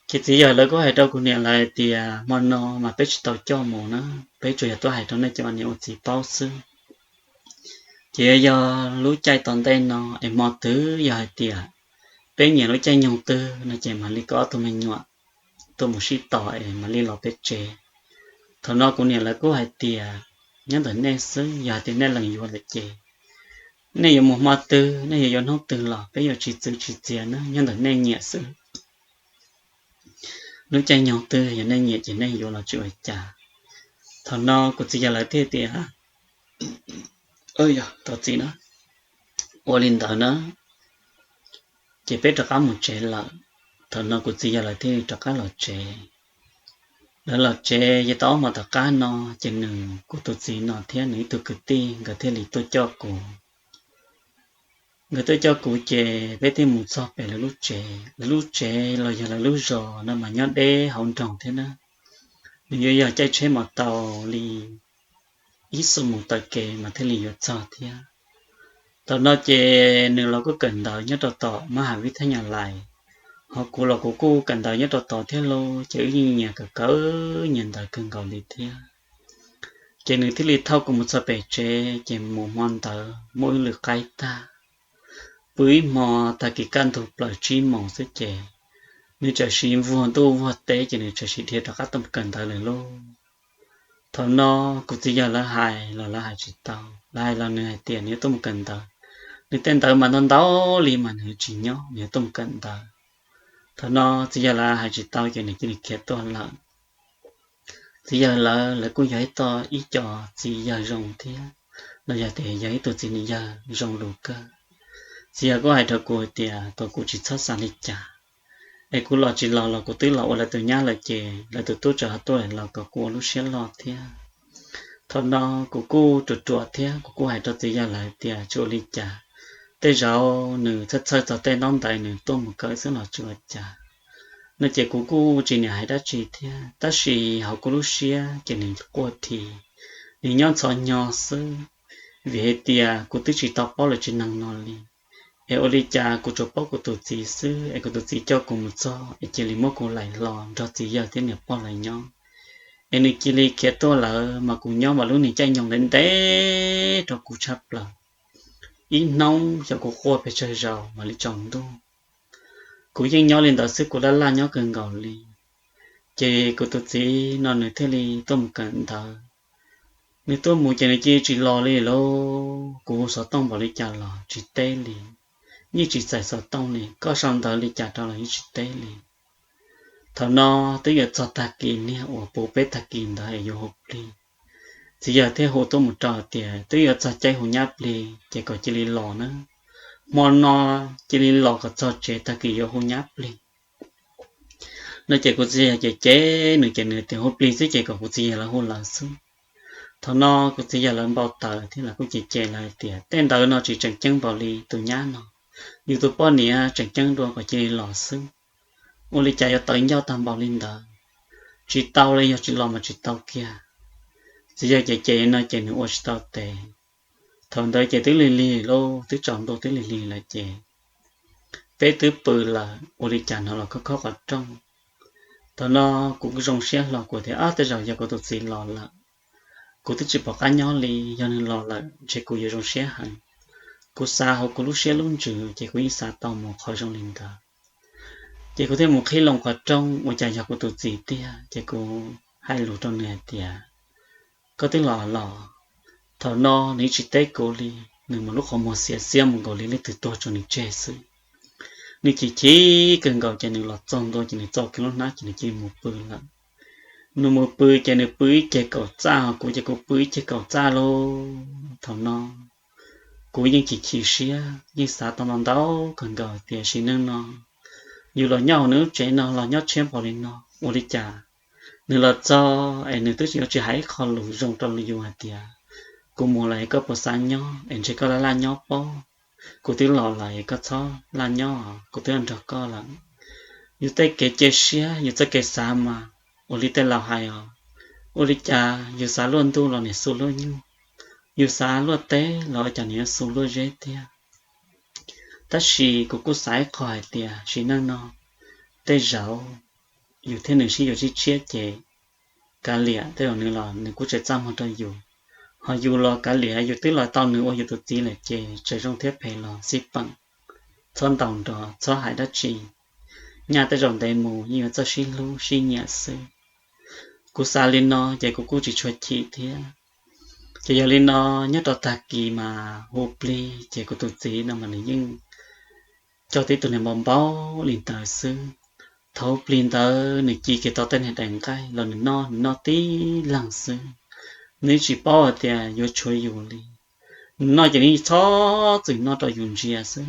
Ces txiv yawg lawv kuj hais rau kuv niam lawv hais tias hmo no mas peb tsis tau coj mus na, peb tsuas yog tuaj hais rau nej cov niam ua txiv paub xwb. Ces yog lub caij tom ntej no es hmo twg yog hais tias peb nyiam lub caij nyoog twg no ces mam li kom ob tug me nyuam tuaj mus sib tos es mam li los peb tsev. Thaum no kuv niam lawv kuj hais tias, nyob ntawm nej xwb, yog hais tias nej lees yuav lawm ces nej yuav mus hmo twg nej yuav yuav hnub twg los peb yuav tsis txwv tsis txiav na, nyob ntawm nej nyiam xwb. Lub caij nyoog twg yog nej nyiam ces nej yuav los tsis ua cas. Thaum no kuv txiv yawg lawv thiaj tias, yog tau txiv na, ua li ntawd na, ces peb rov qab mus tsev lawm. Thaum no kuv txiv yawg lawv thiaj li rov qab los tsev. Lawv los tsev ces tau ob hmo tom qab no, ces nws kuv tus txiv no thiab nws ib tug kwv tij nkawd thiaj li tuaj coj kuv. Nkawd tuaj coj kuv ces peb thiaj mus txog pem lawv lub tsev. Lawv lub tsev los yog lawv lub zos no mas nyob deb hauv nroog thiab na, nws yuav yog caij tsheb mos taus li ib xuab moos taw kev mas thiaj li yuav txog thiab. Thaum no ces nws los kuj kawm ntawv nyob rau tom mab has vib thab nyas lais, ho kuv los kuv kuj kawm ntawv nyob rau tod thiab lauj, ces wb yeej nyias kawm kawm nyias ntawv kawg nkaus li thiab. Ces nws thiaj li thauj kuv mus txog pem tsev, ces mus hmo ntawd muab wb lwm qaib tag, pw ib hmo, tag kis kaj ntug plaws tsib moos xwb ces nws txawm sim vuag ntuj vuag teb ces nws txawm sim dhia rov qab tuaj mus kawm ntawv lawm lauj. Thaum no kuv txiv yawg lawv hais los lawv hais tsis tau, lawv hais los nws hais tias nws yuav tuaj mus kawm ntawv. Nws tej ntawv mas ntau ntau li mas nws tsis nyob, nws yuav tuaj mus kawm ntawv. Thaum no txiv yawg lawv hais tsis tau ces nws cia li khiav tuaj lawm. Txiv yawg lawv, lawv kuj yog ib tog ib co txiv yawg zoo thiab, los yog tias yog ib tug txiv yawg zoo lus kawg. Txiv yawg kuj hais rau kuv tias kom kuv tsis txhob xav li cas, es kuv los tsis los los kuv twb los ua lawv tus nyab lawm ces lawv tus tub tsam ho tuaj los kom kuv ua lub siab loj thiab. Thaum no kuv kuj ruam ruam thiab kuv kuj hais rau txiv yawg lawv tias tsis ua li cas, tej zaum nws txhawj txhawj txog tej ntaub ntawv nws tuaj mus kawm xwb los tsis ua cas no ces kuv kuj tsis niam hais dab tsi thiab, tab sis hauv kuv lub siab ces nws quaj thi, nws nyob ntxhov nyo xwb, vim hais tias kuv twb tsis tau paub lawv tsev neeg no li. Es ua li cas kuv tsuas paub kuv tus txiv xwb, es kuv tus txiv coj kuv mus txog es cia li muab kuv laim hlo nrog txiv yawg thiab niam pog lawv nyob, es nws cia li khiav tuaj lawm mas kuv nyob mas lub niag caij nyoog ntev ntev rau kuv tshaj plaws. Ib hnub xyov kuv quaj pes tsawg zaus mam li tsaus ntuj. Kuv yeej nyob li ntawd xwb, kuv laj laj nyob kawg nkaus li. Ces kuv tus txiv no nws thiaj li tuaj mus kawm ntawv. Nws tuaj mus ces nws cia li tsis los li lauj. Kuv hu xov tooj npaum li cas los tsis teb li, yeej tsis txais xov tooj li, koj sau ntawv li cas rau los yeej tsis teb li. Thaum no twb yuav txog tag kis niag uas puv peb tag kis ntawd es yuav hu plig. Txiv yawg thiaj hu tuaj mus rau tias twb yuav txog caij hu nyab plig ces kom cia li los na, hmo no cia li los kom txog tsev, tag kis yuav hu nyab plig no. Ces kuv txiv yawg ces cem nws, ces nws tias hu plig xwb ces kom kuv txiv yawg los hu lawv xwb. Thaum no kuv txiv yawg lawv npau taws thiab lawv kuj cem cem lawv hais tias tej ntawd no tsis tseem ceeb npaum li tus nyab no, yus tus poj niam tseem ceeb dua, kom cia li los xwb. Ua li cas yuav tawv ncauj tag npaum li ntawd, tsis tau li, yog tsis los mas tsis tau kiag. Txiv yawg cem cem no ces nws ua tsis tau tes. Thaum ntawd ces twb lig lig lauj, twb tsaus ntuj twb lig lig lawm ces peb twb pw lawm, ua li cas hnov los khob khob qhov rooj. Thaum no kuv zoo siab hlo, kuv tias ab, tej zaum yog kuv tus txiv los lawm. Kuv twb tsis pom qab nyob li, yog nws los lawm ntshe kuv yuav zoo siab heev. Kuv xav hauv kuv lub siab lub ntsws ces kuv yeej xav tau mus qhov zoo li ntawd. Ces kuv thiaj mus qhib loo qhov rooj, ua cas yog kuv tus txiv tiag, ces kuv hais lus rau nws hais tias koj twb los los. Thaum no nws tsis teb kuv li, nws mas lub qhov muag xiav xiab mus nkaus li leej twg tuag tso nws tseg xwb. Nws chim chim kawg nkaus ces nws los txog ntua ces nws txo kiag lub hnab ces nws cia li mus pw lawm. Nws mus pw ces nws pw ib ceg kaum txaj, kuv ces kuv pw ib ceg kaum txaj lauj. Thaum no kuv yeej chim chim siab, yeej xav tau ntau ntau kawg nkaus tias sim neej no yus los nyob hauv nws lub tsev no los nyob tshiab npaum li no, ua li cas nws los txog es nws twb yuav tsis hais ib qho lus zoo rau yus hais tias kuv mus lawm es koj puas xav nyob, es ntshe koj laj laj nyob pob. Kuv twb los lawm es koj txhob laj nyob, kuv twb nrog koj lawm. Yus tej kev cia siab, yus txoj kev xav mas ua li tej laus hais os, ua li cas yus xav luaj ntuj los niam xu luaj nyuj, yus xav luaj teb los ua cas nws yuav xu luaj zeb tiag. Tab sis kuv kuj xav ib qho hais tias sim neej no tej zaum yus thiab nws sib yuav sib tshiab ces kav liam, tej zaum nws los nws kuj tseem txaj muag rau yus, ho yus los kav liam, yus twb los tau nws ua yus tus txiv lawm ces txawm zoo thiab phem los xij peem, txhob ntaus nrov, txhob hais dab tsi, nyaj tej zaum ntev mus yeej yuav txawj sib hlub sib nyiam xwb. Kuv xav li no ces kuv kuj tsis tshua chim thiab. Ces yog li no, nyob rau tag kis mas hu plig ces kuv tus txiv no mas nws yeej coj tib tug niag npau npau li ntawd xwb. Thaum hu plig ntawd nws ci kiag tau tej niag daim nqaij los nws noj, nws noj tib leeg xwb. Nws tsis paub hais tias yuav tshuav yus li. Nws noj ces nws txhob txwm noj rau yus ntsia xwb.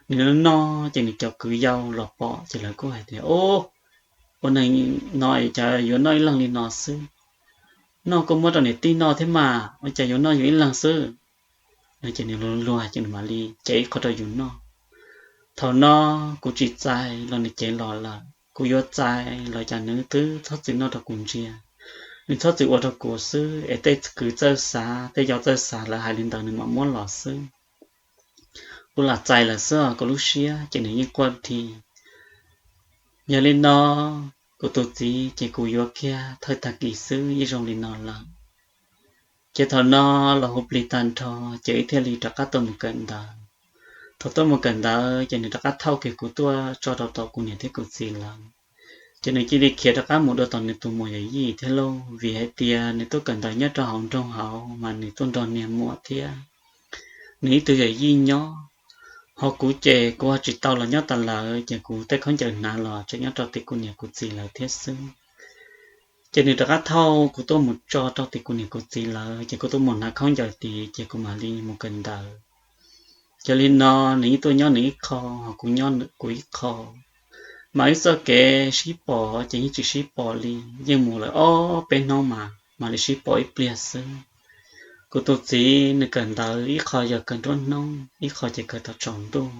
Nws noj ces nws cov kwv yau los pom ces lawv kuj hais tias, ub, ua neeg no es cas yuav noj ib leeg li no xwb. Noj kuj muab rau niam tij noj thiab mas, ua cas yuav noj yus ib leeg xwb. No ces nws luag luag ces nws mam li cev ib qho rau yus noj. Thaum no kuv tsis txais los nws cev los lawm, kuv yuav txais los cas nws twb txhob txwm noj rau kuv ntsia. Nws txhob txwm ua rau kuv xwb es tej kwv txawj xav, tej yau txawj xav lawv hais li ntawd nws mam muab los xwb. Kuv lam txais lawm xwb os, kuv lub siab ces nws yeej quaj dhi. Yog li no, kuv tus txiv ces kuv yuav kiag thawj tag kis xwb yeej zoo li no lawm. Ces thaum no los hu plig tag nrho ces wb thiaj li rov qab tuaj mus kawm ntawv. Thaum tuaj mus kawm ntawv ces nws rov qab thauj kiag kuv tuaj tso rau tom kuv niam thiab kuv txiv lawv. Ces nws cia li khiav rov qab mus dua tom nws tus muam yawm yij thiab lauj, vim hais tias nws tuaj kawm ntawv nyob rau hauv nroog hauv mas nws tuaj nrog niag muam thiab nws ib tug yawm yij nyob. Ho kuv ces kuv ho tsis tau los nyob tas lawv, ces kuv tej khaub ncaws hnav los tseem nyob rau tim kuv niam kuv txiv lawv thiab xwb. Ces nws rov qab thauj kuv tuaj mus tso rau tim kuv niam kuv txiv lawv, ces kuv tuaj mus hnav khaub ncaws tid ces kuv mam li mus kawm ntawv. Yog li no, nws yeej tuaj nyob nws ib qho, ho kuv nyob kuv ib qho. Mas wb txoj kev sib pom ces yeej tsis sib pom li, yeej mus lawm ob peb hnub mas mam li sib pom ib pliag xwb. Kuv tus txiv nws kawm ntawv ib qho yog kawm nruab hnub, ib qho ces kawm thaum tsaus ntuj.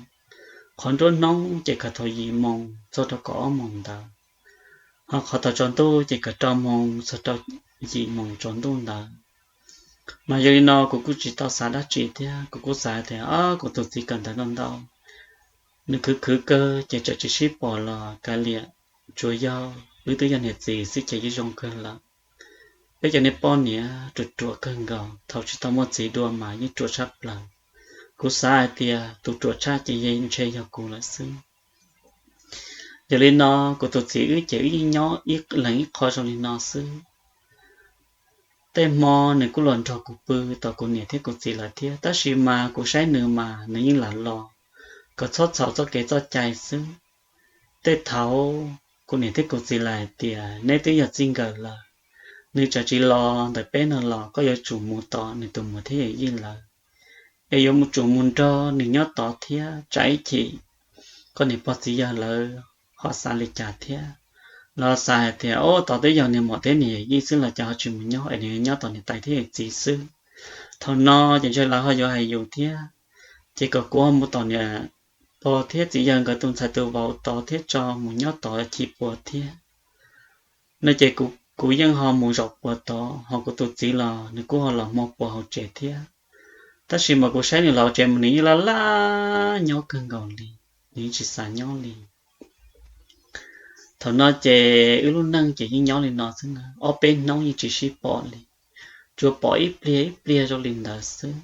Qhov nruab hnub ces kawm thaum yim moos txog rau kaum ob moos ntawd, ho qhov thaum tsaus ntuj ces kawm rau moos txog rau yim moos tsaus ntuj ntawd. Mas yog li no kuv kuj tsis tau xav dab tsi thiab, kuv kuj xav tias, o, kuv tus txiv kawm ntawv ntau ntau, nws khwv khwv kawg ces tseem tsis sib pom los kav liam, tsuas yog wb twb yog niam txiv xwb ces yeej zoo kawg lawm. Peb cov niag poj niam ruam ruam kawg nkaus, thaum tsis tau muaj txiv dua mas yeej ruam tshaj plaws. Kuv xav hais tias tus ruam tshaj ces yeej ntshe yog kuv lawm xwb. Yog li no, kuv tus txiv wb ces wb yeej nyob ib leeg ib qho zoo li no xwb. tej hmo nws kuj los nrog kuv pw tom kuv niam thiab kuv txiv lawv thiab, tab sis mas kuv saib nws mas nws yeej lam los kom txhob txhaum txoj kev txoj cai xwb. Tej thaum kuv niam thiab kuv txiv lawv hais tias neb twb yog txij nkawm lawm, nws tseem tsis los ntawm peb no los koj yuav tsum mus tos nws tus muam thiab yawm yij lawv, es yuav mus tsum mus nrog nws nyob tod thiab tsam ib chim koj niam pog txiv yawg lawv ho xav li cas thiab, los xav hais tias, o, tod twb yog niag muam thiab niag yawm yij xwb los cas ho tsis mus nyob es nws nyob tos niam tais thiab yawm txiv xwb. Thaum no ces ntshe lawv ho yuav hais yus thiab, ces kom kuv ho mus tom niam pog thiab txiv yawg nkawd tus ntxhais tus vauv tod thiab tso mus nyob tod chim puas thiab no ces kuv yeej ho mus zaum puas tod, ho kuv tus txiv los nws kuj ho los hmo puas hauv tsev thiab. Tab sis mas kuv saib nws los tsev mas nws yeej laj laj nyob kawg nkaus li, nws yeej tsis xav nyob li. Thaum no ces wb lub neej ces yeej nyob li no xwb na, ob peb hnub yeej tsis sib pom li, tsuas pom ib pliag ib pliag zoo li ntawd xwb.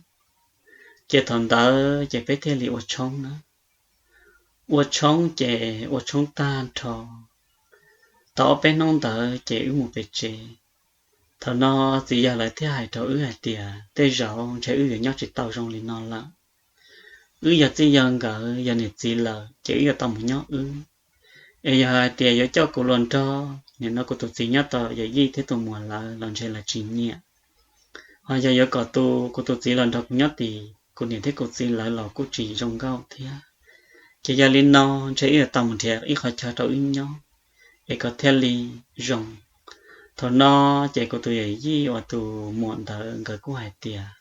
Ces thaum ntawd ces peb thiaj li ua tshoob na. Ua tshoob ces ua tshoob tag nrho, tau ob peb hnub ntawd ces wb mus pem tsev. Thaum no txiv yawg lawv thiaj hais rau wb hais tias tej zaum ntshe wb yuav nyob tsis tau zoo li no lawm. Wb yog txij yawg nkawd yog niam txiv lawm ces wb yuav tau mus nyob wb. Es yog hais tias yuav coj kuv los nrog nim no kuv tus txiv nyob tos yawm yij thiab tus muam lawv los ntshe lawv tsis nyiam. Ho yog yuav kom tus kuv tus txiv los nrog kuv nyob tim kuv niam thiab kuv txiv lawv los kuj tsis zoo nkauj thiab. Ces yog li no ntshe wb yuav tau mus nrhiav ib qhov chaw rau wb nyob es kom thiaj li zoo. Thaum no ces kuv tus yawm yij uas tus muam ntawd nkawd kuj hais tias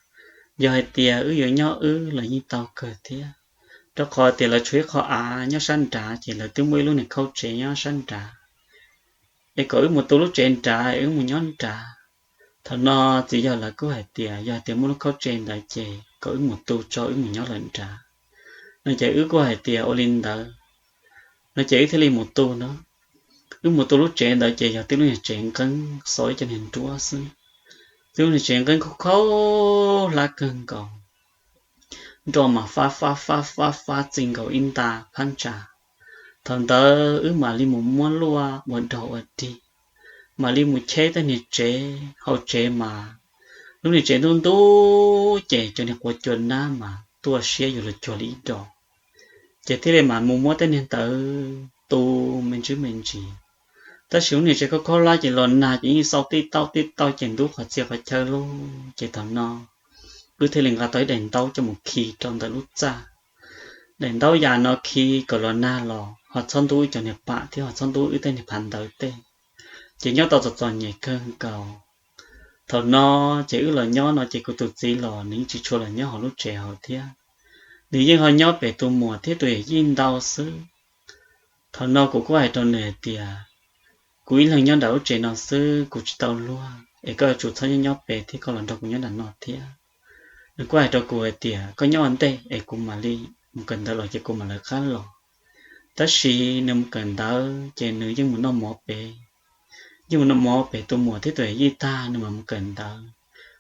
yog hais tias wb yuav nyob wb los yeej tau kawg thiab, rau qhov tias lawv tshuav ib qho av nyob sab nrad ces lawv twb muaj ib lub niag khaub tsev nyob sab nrad, es kom wb mus tu lub tsev nrad es wb mus nyob nrad. Thaum no txiv yawg lawv kuj hais tias yog tias muaj lub khaub tsev ntawd ces kom wb mus tu tso wb mus nyob lawm nrad no ces wb kuj hais tias ua li ntawd no ces wb thiaj li mus tu no. Wb mus tu lub tsev ntawd ces yog tib lub niag tsev nqeeb xov ib co niag nruab xwb, tib lub niag tsev nqeeb khaub khaub hlab kawg nkaus, nroj mas fab fab fab fab fab txi nkaus ib nta phab ntsa. Thaum ntawd wb mam li mus muab luaj ua dog ua dig, mam li mus cheb tej niag tsev hauv tsev mas lub niag tsev ntub ntub ces cov niag quav cua nab mas tuaj siab yuav luag cuag li ib dos, ces thiaj li mam mus muab tej niag ntawd tu me ntsis me ntsis. Tab sis lub niag tsev khaub khaub hlab ces los nag ces yeej xau tij tauj tij tauj ces ntub qhov txhia qhov chaw lauj. Ces thaum no wb thiaj li nqa tau ib daim ntaub coj mus khi rau ntawm lub txaj. Daim ntaub yam no khi kom los nag los ho txhob ntub wb cov niag pam thiab ho txhob ntub wb tej niag phav ntawv tej, ces nyob tau txom txom nyem kawg nkaus. Thaum no ces wb los nyob no ces kuv tus txiv los nws yeej tsis tshua los nyob hauv lub tsev hauv thiab, nws yeej ho nyob pem tus muam thiab tus yawm yij ntau xwb. Thaum no kuv kuj hais rau nws hais tias kuv ib leeg nyob nram lub tsev no xwb kuv tsis tau luag es koj yuav tsum txhob nyob nyob pem thiab koj los nrog kuv nyob nram no thiab. Nws kuj hais rau kuv hais tias koj nyob ua ntej es kuv mam li mus kawm ntawv los ces kuv mam lawv qab los. Tab sis nws mus kawm ntawv ces nws yeej mus noj mov pem, yeej mus noj mov pem tus muam thiab tus yawm yij tag nws mam mus kawm ntawv.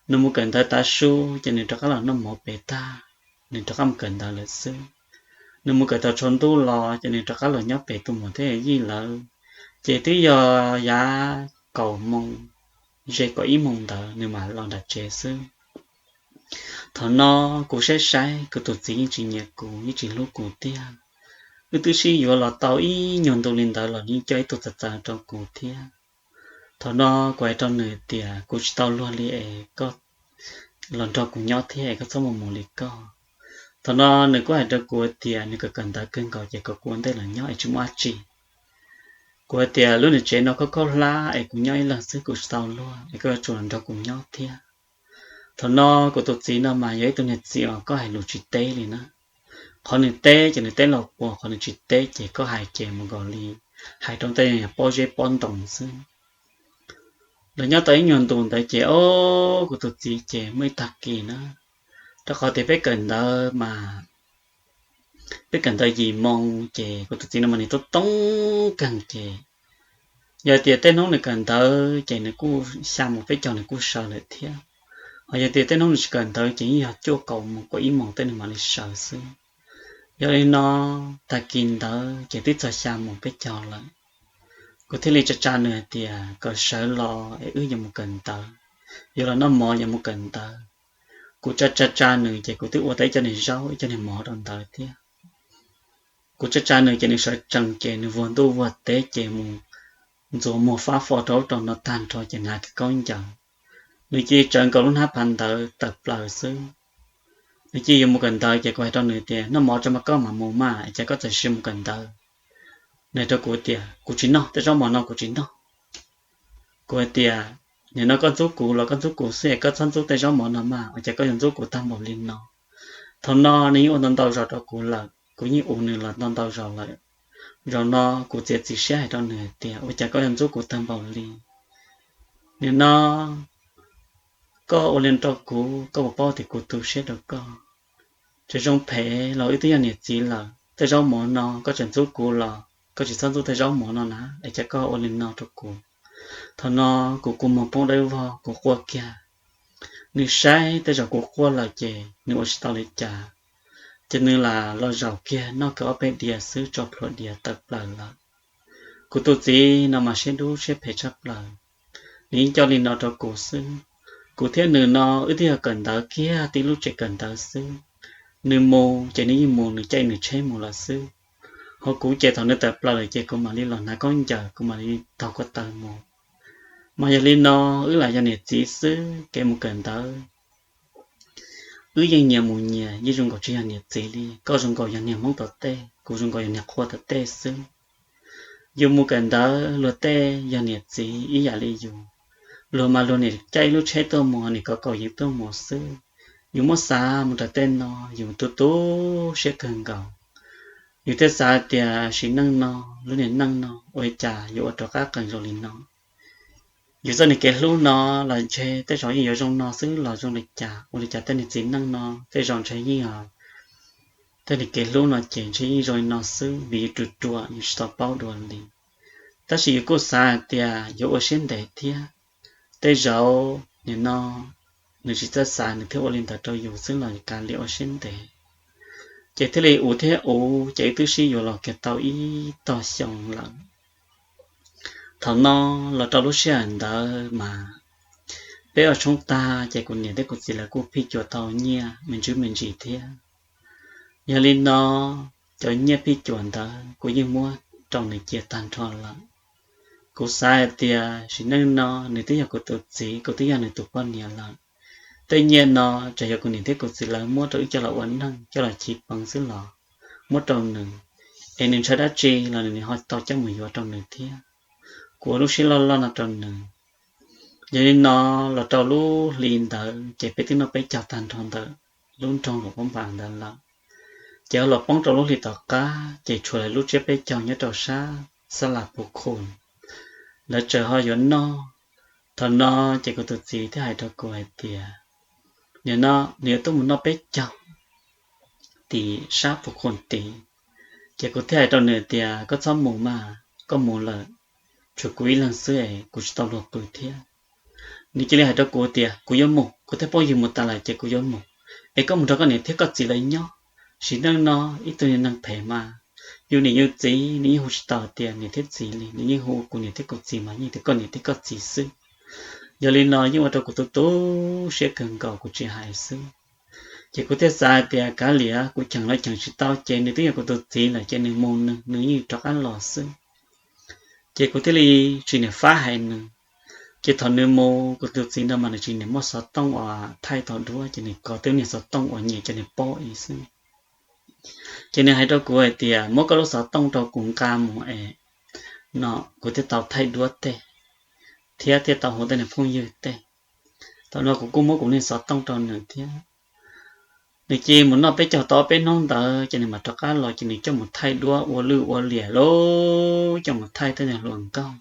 Nws mus kawm ntawv tav su ces nws rov qab los noj mov pem tag, nws rov qab mus kawm ntawv lawm xwb. Nws mus kawm tau tshav ntuj los ces nws rov qab los nyob pem tus muam thiab yawm yij lawv, ces twb yog yav kaum moos, ze kaum ib moos ntawd nws mam los nram tsev xwb. Thaum no kuv saib saib kuv tus txiv yeej tsis nyiam kuv yeej tsis hlub kuv tiag. Wb twb sib yuav los tau ib nyuag ntu li ntawd los nws yeej coj ib tug txawv txawv rau kuv thiab. Thaum no kuv hais rau nws tias kuv tsis tau luag li es koj los nrog kuv nyob thiab es koj txhob mus mus li koj. Thaum no nws kuj hais rau kuv tias nws kawm kawm ntawv kawg nkaus ces kom kuv ua ntej los nyob es tsis muaj dab tsi. Kuv hais tias lub niag tsev no khaub khaub hlab es kuv nyob ib leeg xwb kuv tsis tau luag es koj yuav tsum los nrog kuv nyob thiab. Thaum no kuv tus txiv no mas yog ib tug niag txiv uas koj hais lus tsis teb li na. Qhov nws teb ces nws teb los puas, qhov nws tsis teb ces koj hais ces mus nkaus li hais rau tej pob zeb pob ntoo xwb. Los nyob tau ib nyuag ntus ntawd ces o, kuv tus txiv ces muaj ib tag kis na, rau qhov tias peb kawm ntawv mas peb kawm ntawv yim moo ces kuv tus txiv no mas nws tub toob kawg ces yog tias tej hnub nws kawm ntawv ces nws kuj xya mus peb caug nws kuj sawv lawm thiab. Ho yog tias tej hnub nws tsis kawm ntawv ces yeej yog cuaj kaum mus kaum ib moos tej nws mam li sawv xwb. Yog li no, tag kis ntawd ces twb txog xya mus peb caug lawm. Kuv thiaj li tsa tsa nws hais tias kom sawv los es wb yuav mus kawm ntawv. yuav los noj mov yuav mus kawm ntawv. Kuv tsa tsa tsa nws ces kuv twb ua tau ib co niag zaub ib co niag mov rau ntawd thiab. Kuv tsa tsa nws ces nws sawv tsees ces nws vuag ntuj vuag teb ces mus ntxuav muag fab fo rau ub rau no tag nrho ces hnav kiag khaub ncaws. Nws cia li tsawv nkaus lub hnab phav ntawv tawm plaws xwb. Nws cia li yuav mus kawm ntawv ces kuv hais rau nws tias, noj mov tso mas koj mam mus mas, es cas koj txawm sis mus kawm ntawv? Nws hais rau kuv tias, kuv tsis noj, tej zaub mov no kuv tsis noj. Kuv hais tias, nim no koj ntxub kuv los koj ntxub kuv xwb es koj txhob ntxub tej zaub mov no mas, ua cas koj yuav ntxub kuv tag npaum li no? Thaum no nws yeej ua ntau ntau zaus rau kuv lawm, kuv yeej ua nws los ntau ntau zaus lawm. Zaum no kuv txiav txim siab hais rau nws hais tias, ua cas koj yuav ntxub kuv tag npaum li? Nim no koj ua li no rau kuv, koj puas paub tias kuv tu siab rau koj? Tseem zoo phem los wb twb yog niam txiv lawm, tej zaub mov no koj tseem ntxub kuv los koj tsis txhob ntxub tej zaub mov no na, es cas koj ua li no rau kuv? Thaum no kuv kua muag poob dawb vog, kuv quaj kiag. Nws saib tej zaum kuv quaj lawm ces nws ua tsis tau li cas, ces nws lam los zaum kiag noj kiag ob peb diav xwb tso plhuav diav tawm plaws lawm. Kuv tus txiv no mas siab dub siab phem tshaj plaws, nws yeej coj li no rau kuv xwb. Kuv thiab nws no wb twb yog kawm ntawv kiag tib lub tsev kawm ntawv xwb. Nws mus ces nws yeej mus, nws caij nws tsheb mus lawm xwb. Ho kuv ces thaum nws tawm plaws lawm ces kuv mam li los hnav khaub ncaws, kuv mam li taug ko taw mus. Mas yog li no, wb lam yog niam txiv xwb, kev mus kawm ntawv wb yeej nyias mus nyias, yeej zoo nkaus tsis yog niam txiv li. Koj zoo nkaus yog niag Hmoob tom tej, kuv zoo nkaus yog niag qhua tom tej xwb. Yus mus kawm ntawv luag tej yog niam txiv ib yam li yus, luag mas luag niam caij lub tsheb tuaj mus, niam kov kaum yeev tuaj mus xwb. Yus muab xav mus rau tej no, yus tu tu siab kawg nkaus. Yus thiaj xav tias sim neej no, lub niag neej no ua li cas yuav ua rov qab qees zoo li no. Yus txoj niag kev hlub no los ntshe tej zaum yeej yuav zoo no xwb los zoo li cas, ua li cas tej niag txiv neej no tej zaum ntshe yeej, tej niag kev hlub no ces ntshe yeej zoo li no xwb vim yus ruam ruam yus tsis tau paub dua li. Tab sis yus kuj xav hais tias yuav ua siab ntev thiab. Tej zaum nim no nws tsis txawj xav nws thiaj ua li ntawd rau yus xwb los kav liam ua siab ntev. Ces thiaj li uv thiab uv ces wb twb sib yuav los kiag tau ib tog xyoo lawm. Thaum no los rau lub sij hawm ntawd mas peb ua tshoob tag ces kuv niam thiab kuv txiv lawv kuj phij cuam tau nyiaj me ntsis me ntsis thiab. Yog li no, cov nyiaj phij cuam ntawd kuv yeej muab rau nws cia tag nrho lawm. Kuv xav hais tias sim neej no nws twb yog kuv tus txiv, kuv twb yog nws tus poj niam lawm. Tej nyiaj no tsuas yog kuv niam thiab kuv txiv lawv muab rau wb coj los ua neej coj los chiv peev xwb los muab rau nws, es nws ntshaw dab tsi los nws ho tau coj mus yuav rau nws thiab. Kuv ua lub siab loj loj no rau nws. Yog li no, los rau lub hli ntawd ces peb twb noj peb caug tag nrho ntawm lub nroog Luam Phab Npas ntawd lawm. Ces los poob rau lub hli tom qab ces tshuav lawv lub tsiab peb caug nyob rau sab xab las Phu Khun, lawv tseem ho yuav noj. Thaum no ces kuv tus txiv thiaj hais rau kuv hais tias, nim no nws yuav tuaj mus noj peb caug tim sab Phu Khun tid. Ces kuv thiaj hais rau nws tias, koj txhob mus mas, koj mus lawm tshuav kuv ib leeg xwb es kuv tsis tau luag pw thiab. Nws cia li hais rau kuv tias, kuv yuav mus, kuv thiaj phooj ywg mus tas lawm ces kuv yuav mus. Es koj mus nrog koj niam thiab koj txiv lawv nyob. Sim neej no ib tug niag neeg phem mas, yus niam yus txiv nws yeej hu tsis tau tias niam thiab txiv li, nws yeej hu kuv niam thiab kuv txiv mas yeej tias koj niam thiab koj txiv xwb. Yog li no yeej ua rau kuv tu tu siab kawg nkaus kuv tsis hais xwb. Ces kuv thiaj xav hais tias kav liam, kuv cheem los cheem tsis tau ces nws twb yog kuv tus txiv lawm ces nws mus nws, nws yeej rov qab los xwb. Ces kuv thiaj li tsis niam fab hais nws. Ces thaum nws mus, kuv tus txiv no mas nws tsis niam muaj xov tooj uas thaij tau duab ces nws kov twb niag xov tooj uas nyiam cov niag pob ib xwb. Ces nws hais rau kuv hais tias, muab koj lub xov tooj rau kuv nqa mus es no kuv thiaj tau thaij duab tej thiab thiaj tau hu tej niag phooj ywg tej. Thaum no kuv kuj muab kuv niag xov tooj rau nws thiab. Nws cia li mus noj peb caug tau ob peb hnub ntawd ces nws mam rov qab los ces nws coj mus thaij duab ua lwj ua liam lawm, coj mus thaij tej niag hluas nkauj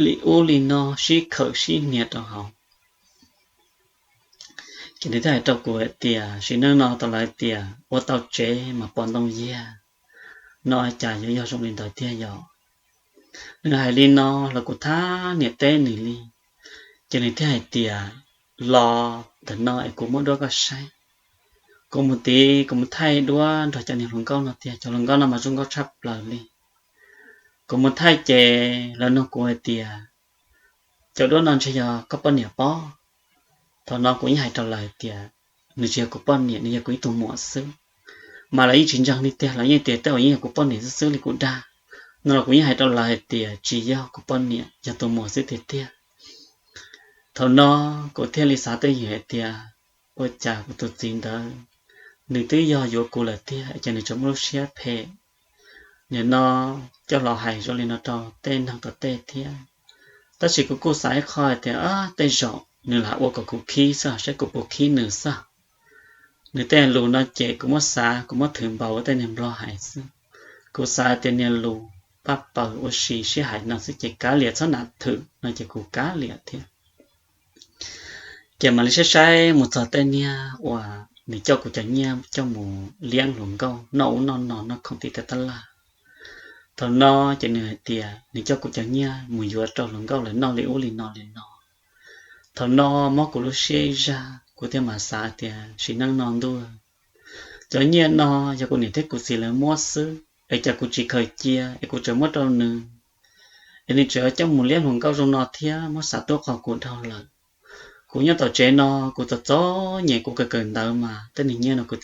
li ub li no sib khawm sib hnia rau hauv. Ces nws thiaj hais rau kuv hais tias, sim neej no tau lawv tias ua tau tsev mas pom ntoo yiag, no cas yuav yog zoo li ntawd tiag yom? Nws hais li no los kuv thab niam teb nws li. Ces nws thiaj hais tias, los ntawm no es kuv muab duab koj saib. Kuv mus tid kuv mus thaij duab nrog cov niag hluas nkauj no tiag, cov hluas nkauj no mas zoo nkauj tshaj plaws li. Kuv mus thaij ces lawv nug kuv hais tias, cov duab no ntshe yog koj poj niam pob. Thaum no kuv yeej hais rau lawv hais tias, nws tsis yog kuv poj niam, nws yog kuv ib tug muam xwb. Mas lawv yeej tsis ntseeg li tiag, lawv yeej tias tej uas yeej yog kuv poj niam xwb xwb li kuv dag. No los kuv yeej hais rau lawv hais tias tsis yog kuv poj niam, yog tus muam xwb tiag tiag. Thaum no kuv thiaj li xav twj ywm hais tias, ua cas kuv tus txiv ntawd, nws twb yog yuav kuv lawm tiag es cas nws tseem muaj lub siab phem, nim no coj los hais zoo li no rau tej neeg tom tej thiab. Tab sis kuv kuj xav ib qho hais tias tej zaum nws lam ua kom kuv khib xwb, saib kuv puas khib nws xwb. Nws tej lus no ces kuv muab xav, kuv muab thwm npaum ua tej neeg nplog hais xwb. Kuv xav tias niag lus paj paws ua si sib hais no xwb ces kav liam, txhob nam thwm no ces kuv kav liam thiab. Ces mam li saib saib mus txog tej niag uas nws coj kuv cov nyiaj coj mus liab hluas nkauj noj ub noj no noj khoom tim tej tab laj. Thaum no ces nws hais tias nws coj kuv cov nyiaj mus yuav rau hluas nkauj lawv noj li ub li no li no. Thaum no mob kuv lub siab ib zaj, kuv thiaj mam xav tias sim neej no ntuj, cov nyiaj no yog kuv niam thiab kuv txiv lawv muab xwb es cas kuv tsis khaws cia es kuv tseem muab rau nws, es nws tseem coj mus liab hluas nkauj zoo no thiab, muab xav tuab qhov kuv dhau lawm. Kuv nyob tom tsev no kuv txom txom nyem, kuv kawm kawm ntawv mas tej niag nyiaj no kuv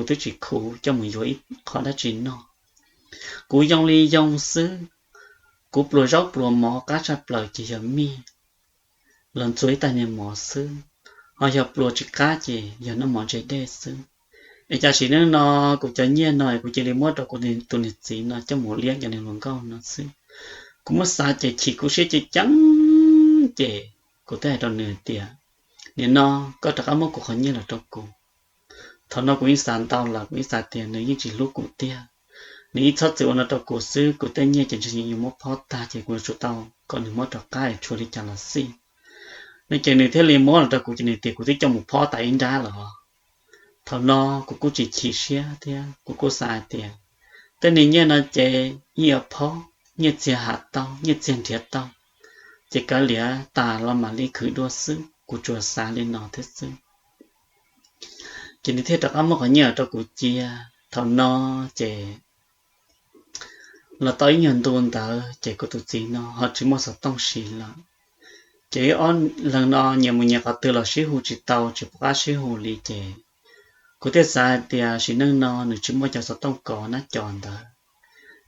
twb tsis khuv coj mus yuav ib qho dab tsi noj. Kuv yoo li yoo xwb, kuv pluas zaub pluas mov qab tshaj plaws ces yog mij los ntxuav ib tag niag mov xwb, ho yog pluas tsis qab ces yog noj mov ntse dej xwb. Es cas sim neej no kuv cov nyiaj no kuv cia li muab rau kuv tus niag txiv no coj mus liab cov niag hluas nkauj no xwb. Kuv muab xav ces chim kuv siab ceev ceev, ces kuv thiaj hais rau nws tias, nim no koj rov qab muab kuv qhov nyiaj los rau kuv. Thaum no kuv yeej xav ntau lawm, kuv yeej xav tias nws yeej tsis hlub kuv tiag. Nws yeej txhob txwm ua no rau kuv xwb, kuv tej nyiaj ces ntshe yuav muab phob tag ces kuv yuav tsum tau kom nws muab rov qab es tshuav li cas los xij. No ces nws thiaj li muab los rau kuv ces nws tias kuv twb coj mus phob tas ib nrab lawm. Thaum no kuv kuj tsis chim siab thiab, kuv kuj xav hais tias tej niag nyiaj no ces nyiaj yuav phob, nyiaj txiag ham tau, nyiaj txiag nrhiav tau, ces kav liam tas los mam li khwv dua xwb, kuv tsuas xav li no thiab xwb. Ces nws thiaj rov qab muab qhov nyiaj rau kuv cia. Thaum no ces los tau ib nyuag ntu ntawd ces kuv tus txiv no ho tsis muaj xov tooj siv lawm. Ces wb ob leeg no nyias mus nyias qhov twg los sib hu tsis tau, tsis pom qab sib hu li ces kuv thiaj xav hais tias sim neej no nws tsis muaj cov xov tooj kov nab cov ntawd,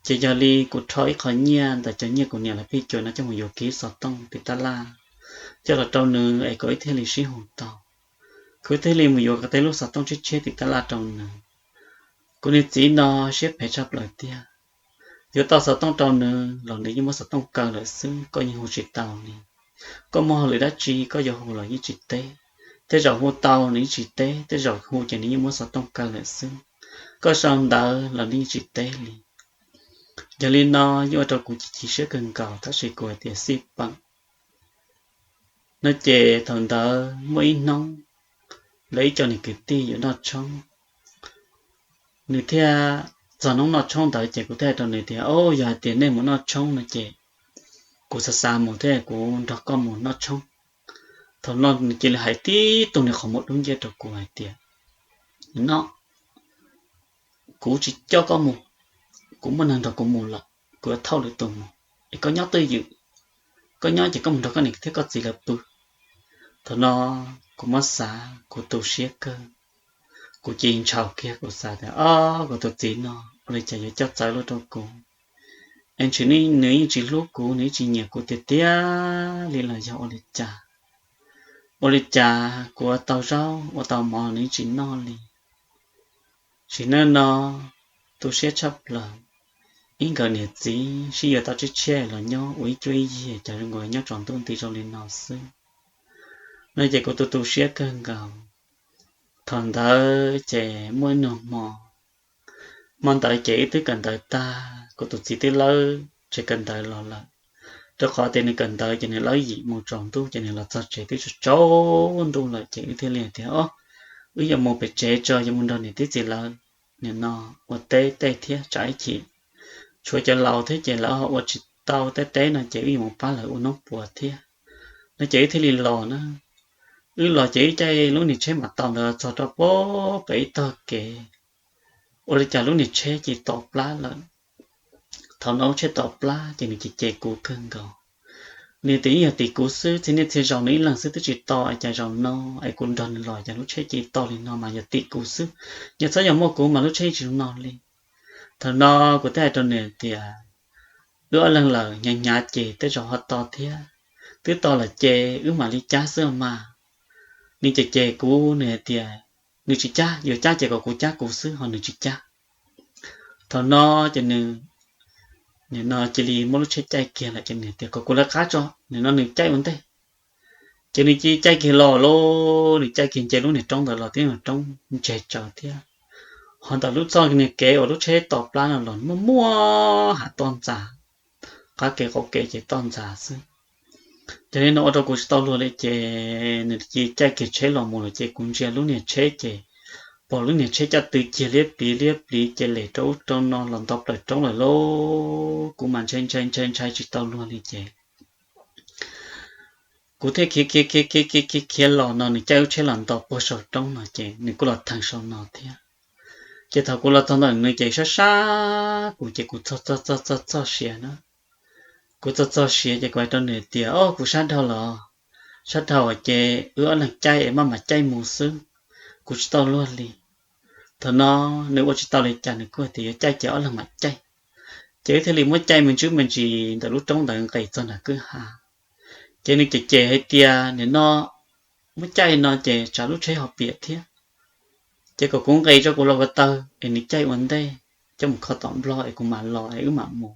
ces yog li kuv rho ib qho nyiaj ntawm cov nyiaj kuv niam lawv phij cuam no coj mus yuav kiv xov tooj tim tab laj coj los rau nws es kom wb thiaj li sib hu tau. Kuv thiaj li mus yuav kiag tej lub xov tooj tshiab tshiab tim tab laj rau nws. Kuv niag txiv no siab phem tshaj plaws tiag. Yuav tau xov tooj rau nws los nws yeej muab xov tooj kaw lawm xwb, koj yeej hu tsis tau li. Koj muaj hauj lwm dab tsi koj yuav hu los yeej tsis teb. Tej zaum hu tau nws yeej tsis teb, tej zaum hu ces nws yeej muab xov tooj kaw lawm xwb. Koj sau ntawv los nws yeej tsis teb li. Yog li no yeej ua rau kuv chim chim siab kawg nkaus, tab sis kuv hais tias xij peem. No ces thaum ntawd muaj ib hnub lawv ib co niag kwv tij yuav noj tshoob. Nws thiaj txog hnub noj tshoob ntawd ces kuv thiaj hais rau nws tias, o, yog hais tias nej mus noj tshoob no ces kuv xav xav mus thiab kuv nrog koj mus noj tshoob. Thaum no nws cia li hais tib tug niag qhov muag dub nciab rau kuv hais tias, no, kuv tsis coj koj mus, kuv muaj neeg nrog kuv mus lawm, kuv yuav thauj lwm tus mus, es koj nyob twj ywm, koj nyob ces koj mus nrog koj niam thiab koj txiv lawv pw. Thaum no kuv muab xav kuv tu siab kawg, kuv cia li ntshaus kiag, kuv xav tias, o, kuv tus txiv no ua li cas yuav coj txawv luaj rau kuv, es ntshe nws yeej tsis hlub kuv, nws yeej tsis nyiam kuv tiag tiag li los yog ua li cas. Ua li cas kuv ua tau zaub ua tau mov nws yeej tsis noj li. Sim neej no tu siab tshaj plaws, ib nkawm niam txiv sib yuav tau tshiab tshiab los nyob ua ib cuab ib yig, cas zoo nkaus nyob tsaus ntuj nti zoo li no xwb. No ces kuv tu tu siab kawg nkaus. Thaum ntawd ces muaj ib nug hmo, hmo ntawd ces wb twb kawm ntawv tag, kuv tus txiv twb lawb tsev kawm ntawv los lawm, rau qhov tias nws kawm ntawv ces nws lawb yim mus tsaus ntuj ces nws los txog tsev twb tsaus ntuj lawm ces wb thiaj li tias, o, wb yuav mus pem tsev tso, yuav mus nrog niam tib txiv lawv nim no ua teb tej thiab tsam ib chim tshuav cov laus thiab ces lawv ho ua tsis tau teb teb no ces wb yuav mus pab lawv ua noob puas thiab. No ces wb thiaj li los na. Wb los ces wb caij lub niag tsheb mam tau ntawd txog rau pem ib tog kev, ua li cas lub niag tsheb ces tom plab lawm. Thaum no lub tsheb tom plab ces nws ces ces kuv kawg nkaus. Nws tias yeej yog tim kuv xwb, txhia niaj txhia zaus nws ib leeg xwb twb tsis tau, es cas zaum no es kuv nrog nws los cas lub tsheb cia li tau li no mas yog tim kuv xwb. Yog txhob yog muaj kuv mas lub tsheb tsis zoo no li. Thaum no kuv thiaj hais rau nws tias, wb ob leeg lawm, hnyav hnyav ces tej zaum ho tau thiab. Twb tau lawm ces wb mam li cab xwb mas. Nws ces ces kuv, nws hais tias nws tsis cab, yuav cab ces kom kuv cab kuv xwb ho nws tsis cab. Thaum no ces nws, nim no cia li muab lub tsheb caij kiag lawm ces nws tias kom kuv lawv qab tso, nim no nws caij ua ntej. Ces nws cia li caij kiag los lauj, nws caij kiag nce lub niag roob ntawd los tib niag roob ntseg tsawv thiab. Ho ntawm lub txoj niag kev uas lub tsheb tos plab no los muaj muaj hav toj ntxas, qab kev qaum kev ces toj ntxas xwb. Ces nim no ua rau kuv tsis tau luag li ces nws cia li caij kiag tsheb los mus lawm ces kuv ntsia lub niag tsheb ces pom lub niag tsheb caj tw kiag liab pliv liab pliv ces lem rau ub rau no los nto plaws roob lawm lauj. Kuv mas ntshai ntshai ntshai ntshai tsis tau luag li ces kuv thiaj khiav khiav khiav khiav khiav khiav khiav los no nws caij lub tsheb los nto puag saum roob no ces nws kuj los theem saum no thiab. Ces thaum kuv los txog ntawm nws ces sab sab kuv ces kuv txog txog txog txog txog siav na. Kuv txog txog siav ces kuv hais rau nws tias, o, kuv sab dhau los, sab dhau ces wb ob leeg caij es maj mam caij mus xwb, kuv tsis tau luag li. Thaum no nws ua tsis tau li cas nws kuj hais tias yuav caij ces ob leeg mam caij. Ces wb thiaj li muab caij me ntsis me ntsis ntawm lub roob ntawd nqis txog nram kwj ha. Ces nws cem cem hais tias nim no muab caij no ces tsam lub tsheb ho piam thiab. Ces kom kuv nqis rau kuv hluav taws es nws caij ua ntej coj mus kho tom Nplog es kuv mam los es wb mam mus.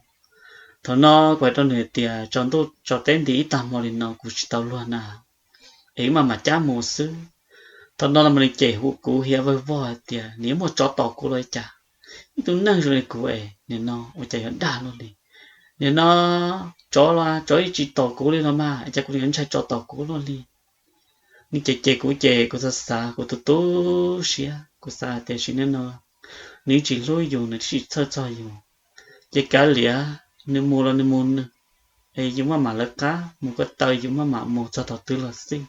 Thaum no kuv hais rau nws tias tsaus ntuj tsaus teb nti ib tag hmo li no kuv tsis tau luag na, es wb maj mam cab mus xwb. Thaum no los mas nws cem hu kuv hiav vawg vog hais tias nws yuav muaj tsov tom kuv los cas, ib tug neeg zoo li kuv es nim no ua cas yuav dag luaj li. Nim no tsov los tsov yeej tsis tom kuv li los mas, cas kuv yuav ntshai tsov tom kuv luaj li. Nws cem cem kuv ces kuv xav xav kuv tu tu siab, kuv xav hais tias sim neej no nws tsis hlub yus, nws tsis txhawj txog yus, ces kav liam, nws mus los nws mus nws, es yus maj mam lawv qab mus ko taw, yus maj mam mus txog thaum twg los xij.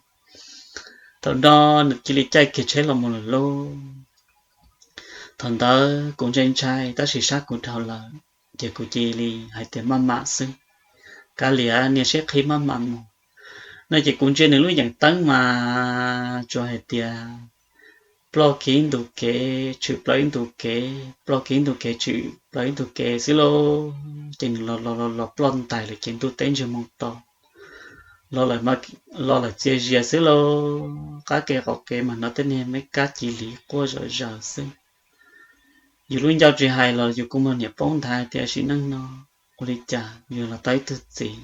Thaum no nws cia li caij kiag tsheb los mus lawm lauj. Thaum ntawd kuv ntshai ntshai tab sis sab kuv dhau lawm, ces kuv cia li hais tias maj mam xwb, kav liam, niaj siab qhib maj mam mus no. Ces kuv ntsia nws lub yeem teeb mas tsuas hais tias ploj kiag ib ntu kev tshwm plaws ib ntu kev, ploj kiag ib ntu kev tshwm plaws ib ntu kev xwb lauj. Ces nws los los los los ploj ntais lawm ces ntuj teb ntsiag moo to, los lawm txias zias xwb lauj. Qab kev qaum kev mas hnov tej niag meb kab ci li quaj zom zaws xwb. Yus lub ncauj tsis hais los yus kuj muag niam paub nthav tias sim neej no ua li cas yus los tau ib tug txiv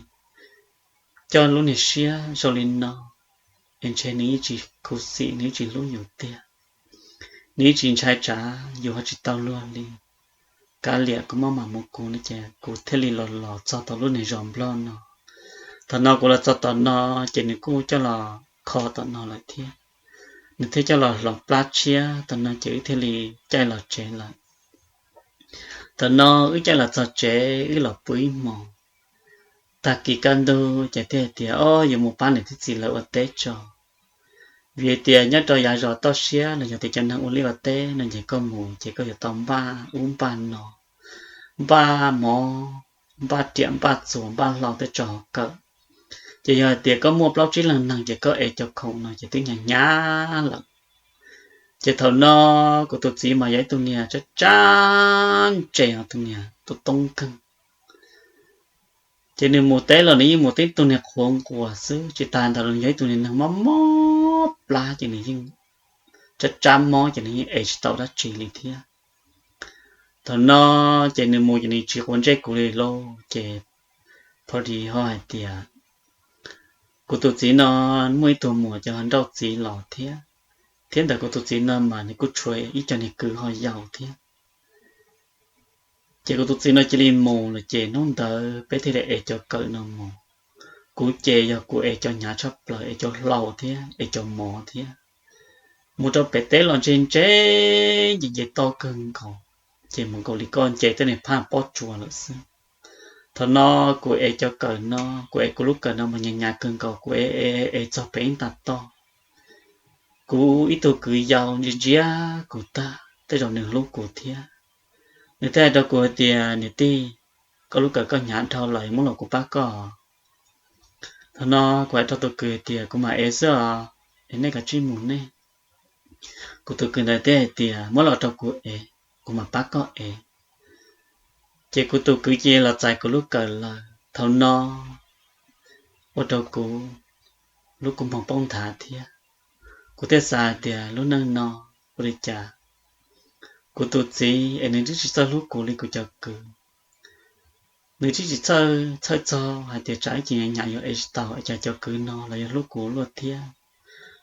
coj lub niag siab zoo li no, es ntshe nws yeej tsis khuv xim, nws yeej tsis hlub yus tiag, nws yeej tsis ntshai tsam yus ho tsis tau luag li. Kav liam, kuv maj mam mus kuv no ces kuv thiaj li los los txog tau lub niag zos Nplog no. Thaum no kuv los txog tom no ces nws kuj coj los kho tom no lawm thiab, nws thiaj coj los hloov plab tshiab tom no ces wb thiaj li caij los tsev lawm. Thaum no wb caij los txog tsev wb los pw ib hmos, tag kis kaj ntug ces thiaj hais tias, o, yuav mus pab niam thiab txiv lawv ua teb tso. Vim hais tias nyob rau yav zos toj siab los yog tias cov neeg ua liaj ua teb no ces koj mus ces koj yuav tau npaj ub npaj no, npaj mov, npaj riam npaj txuas npaj hlau tej tso kawm. Ces yog hais tias koj muaj plaub tsib leeg neeg ces koj ev cov khoom no ces twb hnyav hnyav lawm. Ces thaum no kuv tus txiv mas yog ib tug niag tsab tsab ntse, tus niag tub toob kawg. Ces nws mus teb los nws yeej mus tib tug niag qhuav nquas xwb, tsis tas ntawd los yog ib tug niag neeg mob mob plab ces nws yeej tsab tsab mob ces nws yeej ev tsis tau dab tsi li thiab. Thaum no ces nws mus ces nws tsis quav ntsej kuv li lauj. Ces pha dis ho hais tias kuv tus txiv no muaj ib tug muam ces ho nrauj txiv los thiab, thiab ntawm kuv tus txiv no mas nws kuj tshuav ib co niag kwv ho yau thiab. Ces kuv tus txiv no cia li mus lawm ces hnub ntawd peb thiaj li ev cov kawm no mus. Kuv ces yog kuv ev cov hnyav tshaj plaws, ev cov hlau thiab ev cov mov thiab. Mus rau pem teb los ntse ntse, nce nce toj kawg nkaus, ces mus nkaus li koj nce tej niag phaj pob tsuas lawm xwb. Thaum no kuv ev cov kawm no, kuv ev kuv lub kawm no mas hnyav hnyav kawg nkaus, kuv ev ev ev txog pem ib nta toj. Kuv ib tug kwv yau ntsia ntsia kuv tag, tej zaum nws hlub kuv thiab. Nws thiaj hais rau kuv hais tias, niam tij, koj lub kawm koj hnyav dhau lawm, muab los kuv pab koj. Thaum no kuv hais rau tus kwv hais tias, Kuv mam ev xwb os, es nej kav tsij mus nej. Kuv tus kwv ntawd teb hais tias, Muab los rau kuv ev, kuv mam pab koj ev. Ces kuv tus kwv cia li los txais kuv lub kawm lawm. Thaum no ua rau kuv lub kua muag poob nthav thiab. Kuv thiaj xav tias lub neej no ua li cas kuv tus txiv es nws twb tsis txawj hlub kuv li kuv cov kwv. Nws twb tsis txawj txhawj txog hais tias tsam ib ce hnyav yuav ev tsis tau es cas cov kwv no los yuav hlub kuv luaj thiab.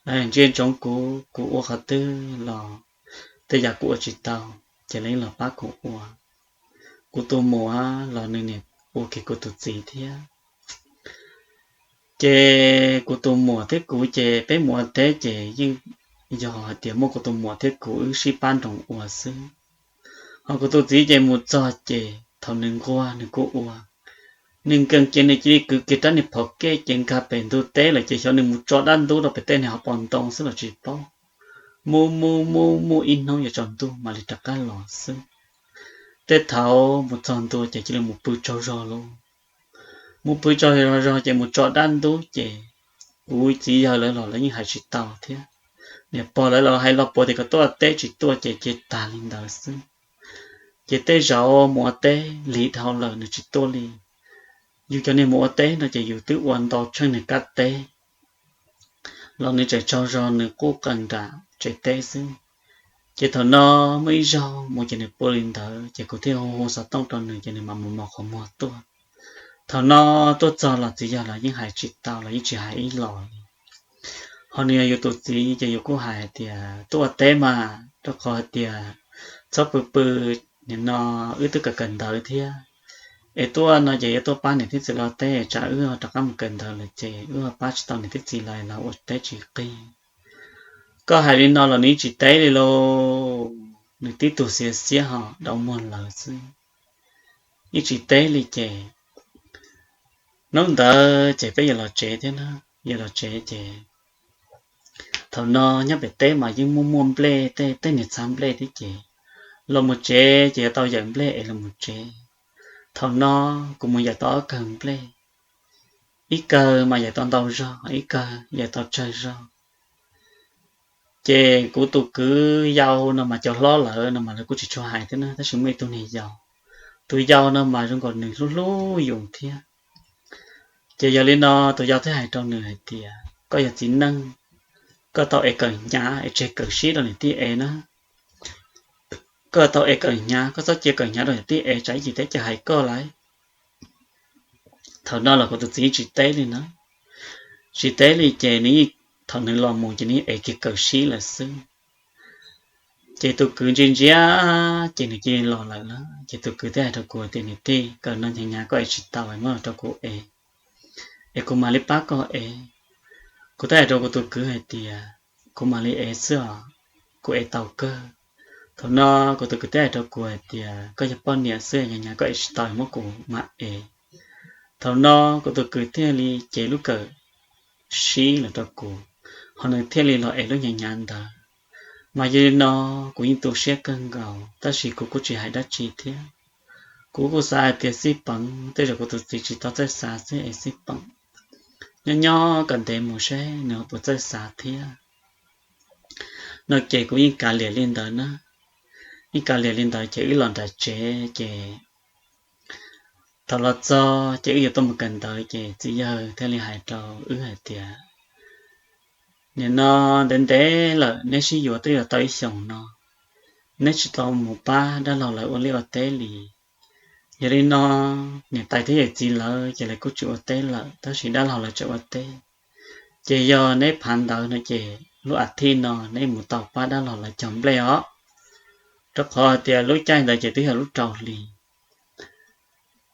Lawv ntsia ntsoov kuv, kuv ua qhov twg los tej yam kuv ua tsis tau, ces lawv yeej los pab kuv ua. Kuv tus muam los nws niam ua kiag kuv tus txiv thiab. Ces kuv tus muam thiab kuv ces peb mus ua teb ces yeej yog hais tias muaj kuv tus muam thiab kuv wb sib pab nroos ua xwb. Ho kuv tus txiv ces mus txog ces thaum nws nquag nws kuj ua, nws nkees ces nws cia li kwv kiag rab niag phom kej ces nkag pem ntug teb lawm ces xyov nws mus tso dab ntub rau pem tej niag hauv paus ntoo xwb los tsis paub. Mus mus mus mus ib hnub yuav tsaus ntuj mam li rov qab los xwb. Tej thaum mus txog ntua ces cia li mus pw tsaug zog lauj. Mus pw tsaug zog zog ces mus tso dab ntub ces kuv txiv yawg lawv los lawv yeej hais tsis tau thiab. Niam pog lawv los hais los puav tias kom tuaj ua teb tsis tuaj ces cia tag li ntawd xwb. Ces tej zaum mus ua teb lig dhau lawm nws tsis tuaj li. Yus cov niag mus ua teb no ces yus twb ua ntau tsheej niag kab teb los nws tseem tsaug zog nws qub qees nram tsev teb xwb. Ces thaum no muaj ib zaug mus ces nws pw li ntawd ces kuv thiaj hu hu xov tooj rau nws ces nws mam mus mos qhov muag tuaj. Thaum no tuaj txog los txiv yawg los yeej hais tsis tau los yeej tsis hais ib los li. Ho nws yog yus tus txiv ces yus kuj hais hais tias tuaj ua teb mas rau qhov hais tias txhob pw pw, nim no wb twb kawm kawm ntawv thiab, es tuaj no ces yuav tuaj pab niam thiab txiv los teb, tsam wb rov qab mus kawm ntawv lawm ces wb pab tsis tau niam thiab txiv lawv los ua teb tsis qig. Koj hais li no los nws yeej tsis teb li lauj, nws tib tug xiav xiab ho dauv muag lawv xwb, yeej tsis teb li ces hnub ntawd ces peb yuav los tsev thiab na, yuav los tsev ces thaum no nyob pem teb mas yeej muaj muaj nplej tej tej niag txha nplej thiab ces los mus tsev ces yuav tau yawm nplej es los mus tsev. Thaum no kuv mus yawm tau ob kawg nplej, ib kawg mas yawm tau ntau zog, ib kawg yawm tau tsawg zog. Ces kuv tus kwv yau no mas cov hlob lawm no mas lawv kuj tsis tshua hais thiab na, tab sis muaj ib tug niag yau, tus yau no mas zoo nkaus nws hlub hlub yus thiab. Ces yog li no tus yau thiaj hais rau nws hais tias koj yog txiv neej, koj tau ev kawm hnyav es tseg kawm sib rau niam tij ev na. Koj tau ev kawm hnyav, koj txhob cia kawm hnyav rau niam tij ev, tsam ib chim teb chaws hais koj lawm. Thaum no los kuv tus txiv tsis teb li na, tsis teb li ces nws, thaum nws los mus ces nws ev kiag kawm sib lawm xwb. Ces tus kwv ntsia ntsia ces nws cia li los lawm na, ces tus kwv thiaj hais rau kuv tias niam tij, kawm no hnyav hnyav koj ev tsis tau es muab los rau kuv ev, es kuv mam li pab koj ev. Kuv thiaj hais rau kuv tus kwv hais tias kuv mam li ev xwb os, kuv ev tau kawg. Thaum no kuv tus kwv thiaj hais rau kuv hais tias koj yog poj niam xwb, hnyav hnyav koj ev tsis tau es muab kuv mam ev. Thaum no kuv tus kwv thiaj li cev lub kawm sib los rau kuv, ho nws thiaj li los ev lub hnyav hnyav ntawd. Mas yog li no kuv yeej tu siab kawg nkaus tab sis kuv kuj tsis hais dab tsi thiab. Kuv kuj xav hais tias xij peem, tej zaum kuv tus txiv tsis tau txawj xav xwb es xij peem, nyob nyob kom ntev mus seb nws ho puas txawj xav thiab. No ces kuv yeej kav liam li ntawd na, yeej kav liam li ntawd ces wb los nram tsev ces thaum los txog ces wb yuav tuaj mus kawm ntawv ces txiv yawg thiaj li hais rau wb hais tias nim no ntev ntev lawm neb sib yuav twb yuav tau ib xyoos no, neb tsis tau mus pab dab laug lawv ua liaj ua teb li. Yog li no niam tais thiab yawm txiv lawv ces lawv kuj tsis ua teb lawm tab sis dab laug lawv tseem ua teb. Ces yog neb phav ntawv no ces lub as thiv no neb mus tau pab dab laug lawv cog nplej os, rau qhov tias lub caij ntawd ces twb yog lub rau hli.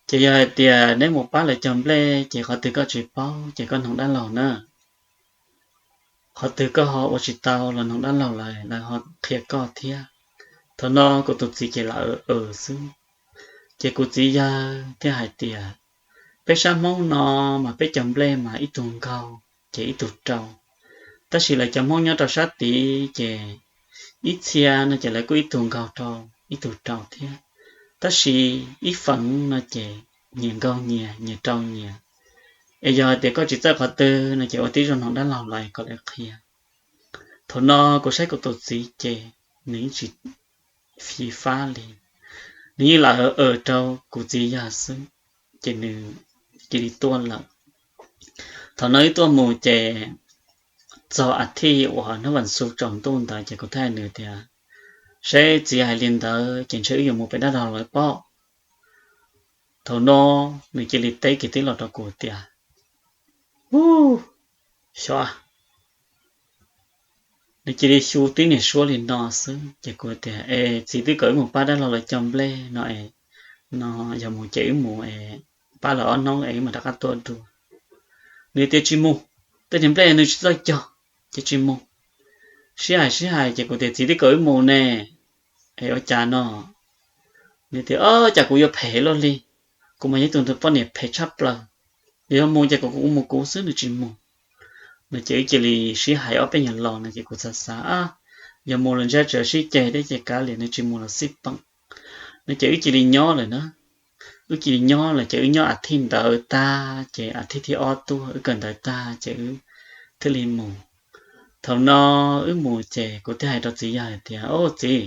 Ces yog hais tias neb mus pab lawv cog nplej ces qhov twg koj tsis paub ces koj noog dab laug na. Qhov twg koj ho ua tsis tau los noog dab laug lawv, lawv ho qhia koj thiab. Thaum no kuv tus txiv ces lam xwb. Ces kuv txiv yawg thiaj hais tias peb sab Hmoob no mas peb cog nplej mas ib tug nkaug ces ib tug rau, tab sis lawv cov Hmoob nyob rau sab tid ces ib txhia no ces lawv kuj ib tug nkaug rau ib tug rau thiab, tab sis ib feem no ces nyias nkaug nyias, nyias rau nyias, Es yog hais tias koj tsis txawj qhov twg no ces ua tib zoo nug dab laug los kom lawv qhia. Thaum no kuv saib kuv tus txiv ces nws yeej tsis fib fab li, nws yeej lam aws rau kuv txiv yawg xwb, ces nws cia li tuaj lawm. Thaum no wb tuaj mus ces txog a thiv uas hnub vas xuv tsaus ntuj ntawd ces kuv thiaj hais nws tias, seb txiv hais li ntawd ces ntshe wb yuav mus pem dab laug lawv pob. Thaum no nws cia li teb kiag tib los rau kuv tias, u, xyov, nws cia li xyu tib niag suab li no xwb ces kuv tias, es txiv twb kom wb mus pab dab laug lawv cog nplej no es, no yog mus ces wb mus es pab lawv ob hnub es wb mam rov qab tuaj dua. Nws tias tsis mus, tej niag nplej nws tsis txawj cog, ces tsis mus. Sib hais sib hais ces kuv tias txiv twb kom wb mus ne, es ua cas no? Nws tias, o, cas kuv yuav phem luaj li, kuv mas yog ib tug poj niam phem tshaj plaws, yog mus ces kom kuv mus kuv xwb, nws tsis mus. No ces wb cia li sib hais ob peb nyuag lo no ces kuv xav xav, yog mus los ntshe tseem sib ceg thiab ces kav liam, nws tsis mus los xij peem. No ces wb cia li nyob lawm na. Wb cia li nyob lawm ces wb nyob a thiv ntawd tag ces a thiv thib ob tuaj wb kawm ntawv tag ces wb thiaj li mus. Thaum no wb mus ces kuv thiaj hais rau txiv yawg hais tias, o txiv,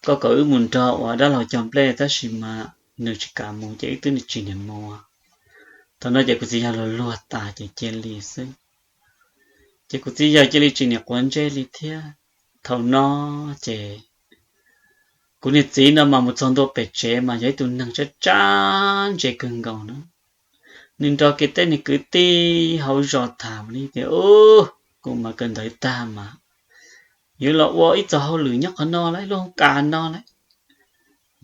koj kom wb mus nrog uas dab laug cog nplej tab sis mas nws tsis kam mus ces wb twb tsis niam mus. Thaum no ces kuv txiv yawg luag luag tas ces cia li xwb. Ces kuv txiv yawg cia li tsis niam quav ntsej li thiab. Thaum no ces kuv niag txiv no mas mus txog ntua pem tsev mas yog ib tug neeg tsab tsab ntse kawg nkaus na. Nws nrog kiag tej niag kwv tij hauv zos tham li tias, u, kuv mas kawm ntawv tag mas yuav los ua ib txog hauj lwm nyob qhov no lawm, lub hoob kas no lawm.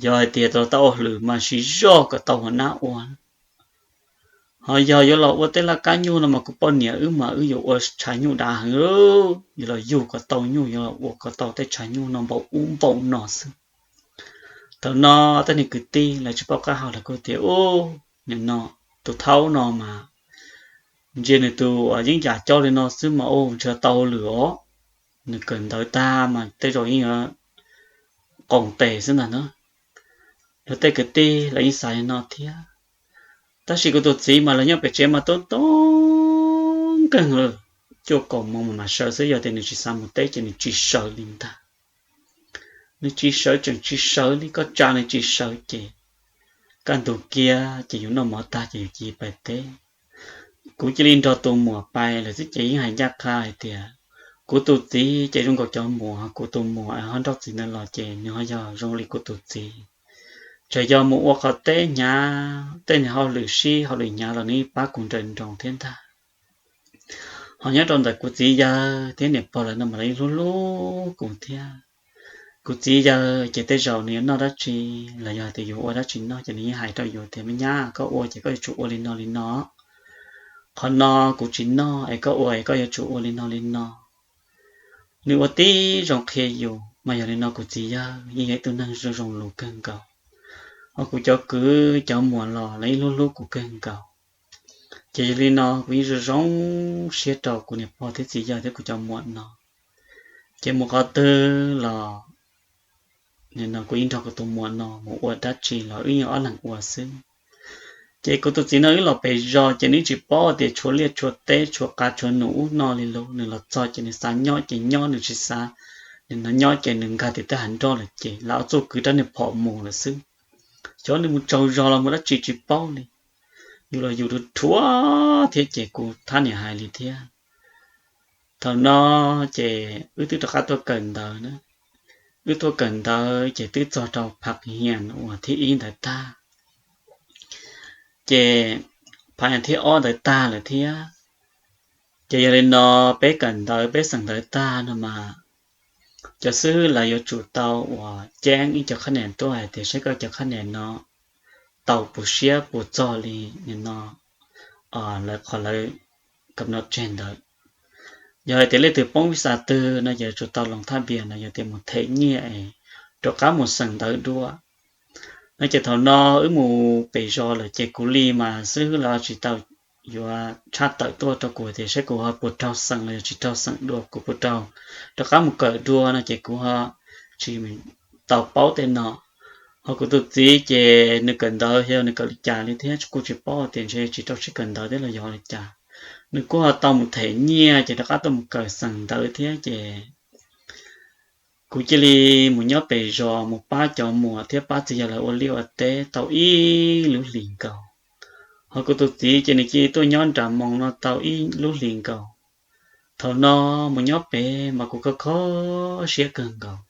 Yog hais tias tau tau hauj lwm mas siv zog kom tau hua nab ua. Ho yog yuav los ua tej laj kab nyuj no mas kuv poj niam wb mas wb yuav ua tshav nyuj dav heev, yuav los yug kom tau nyuj, yuav los ua kom tau tej tshav nyuj no npaum ub npaum no xwb. Thaum no tej niag kwv tij lawv tsis paub qab hau lawv kuj tias, u, nim no tus thaub no mas ntsia nws tus yeeb yam coj li no xwb mas u, ntshe tau hauj lwm os, nws kawm ntawv tag mas tej zaum yeej yuav qoos tes xwb ntag na. Luag tej kwv tij lawv yeej xav li no thiab. Tab sis kuv tus txiv mas los nyob pem tsev mas tub tub nkeeg lawm, cuaj kaum moos mas sawv xwb, yog tias nws tsis xav mus teb ces nws tsis sawv li ntag. Nws tsis sawv tseem tsis sawv li, koj tsa nws tsis sawv ces kaj ntug kiag ces yus noj mov tag ces yus cia li pais teb. Kuv cia li nrog tus muam pais lawm xwb ces yeej hais ncaj qha hais tias, kuv tus txiv ces zoo nkaus cov muam, kuv tus muam ho nrauj txiv ntawd los ces nws ho yog zoo li kuv tus txiv. Txawm yog mus ua qhov teb hnyav, tej niag hauj lwm sib hauj lwm hnyav los nws yeej pab kuv nrawm nroos thiab ntag. Ho nyob rau ntawm kuv txiv yawg thiab niam pog lawv no mas lawv yeej hlub hlub kuv thiab. Kuv txiv yawg ces tej zaum nws yuav noj dab tsi los yog tias yuav ua dab tsi noj ces nws yeej hais rau yus tias, me nyab, koj ua ces koj yuav tsum ua li no li no. Qhov no kuv tsis noj es koj ua es koj yuav tsum ua li no li no. Nws ua tib zoo qhia yus mas yog li no kuv txiv yawg yeej yog ib tug neeg zoo zoo lus kawg nkaus. Ho kuv cov kwv cov muam los lawv yeej hlub hlub kuv kawg nkaus. Ces yog li no kuv yeej zoo zoo siab rau kuv niam pog thiab txiv yawg thiab kuv cov muam no. Ces mus qhov twg los no kuv yeej nrog kuv tus muam no, mus ua dab tsi los wb yeej ob leeg ua xwb. Ces kuv tus txiv no wb los pem zos ces nws tsis paub tias tshuav liaj tshuav teb tshuav qav tshuav num ub no li lauj. Nws los txog ces nws xav nyob ces nyob, nws tsis xav, nws no nyob ces nws nkag tim tej hav nroj lawm ces lam ob txuj kwv rab niag phom mus lawm xwb. Xyov nws mus tsaug zog los mus dab tsi tsis paub li. Yus los yus rhuav rhuav thiab ces kuv thab niam hais li thiab. Thaum no ces wb twb rov qab tuaj kawm ntawv na. Wb tuaj kawm ntawv ces twb txog rau phav hias uas thib ib ntawd tag, ces phav hias thib ob ntawd tag lawm thiab. Ces yog li no peb kawm ntawv peb xeem ntawv tag no mas cov xib hwb lawv yuav tsum tau uas ceeb ib co khab niam tuaj hais tias saib koj cov khab niam no tau puas siab puas txog li no lawv qhov lawv kam no tseg ntawd. Yog hais tias leej twg poob vis xas twg no ces yuav tsum tau loos thaj npias no yog tias mus them nyiaj es rov qab mus xeem ntawv dua. No ces thaum no wb mus pem zos lawm ces kuv li mas xib hwb lawv tsis tau yuav tshaj tawm tuaj rau kuv tias saib kuv ho puas raug xeem los yog tsis raug xeem dua, kuv puas raug rov qab mus kawm dua no ces kuv ho tsis tau paub tej no. Ho kuv tus txiv ces nws kawm ntawv xyov nws kawm li cas li thiab, kuj tsis paub tias ntshe tsis rau siab kawm ntawv thiab los yog li cas. Nws kuj ho tau mus them nyiaj ces rov qab tuaj mus kawm xeem ntawv thiab ces kuv cia li mus nyob pem zos mus pab cov muam thiab pab txiv yawg lawv ua liaj ua teb tau ib lub hlis nkaus. Ho kuv tus txiv ces nws cia li tuaj nyob nram moos no tau ib lub hlis nkaus. Thaum no mus nyob pem mas kuv kho kho siab kawg nkaus.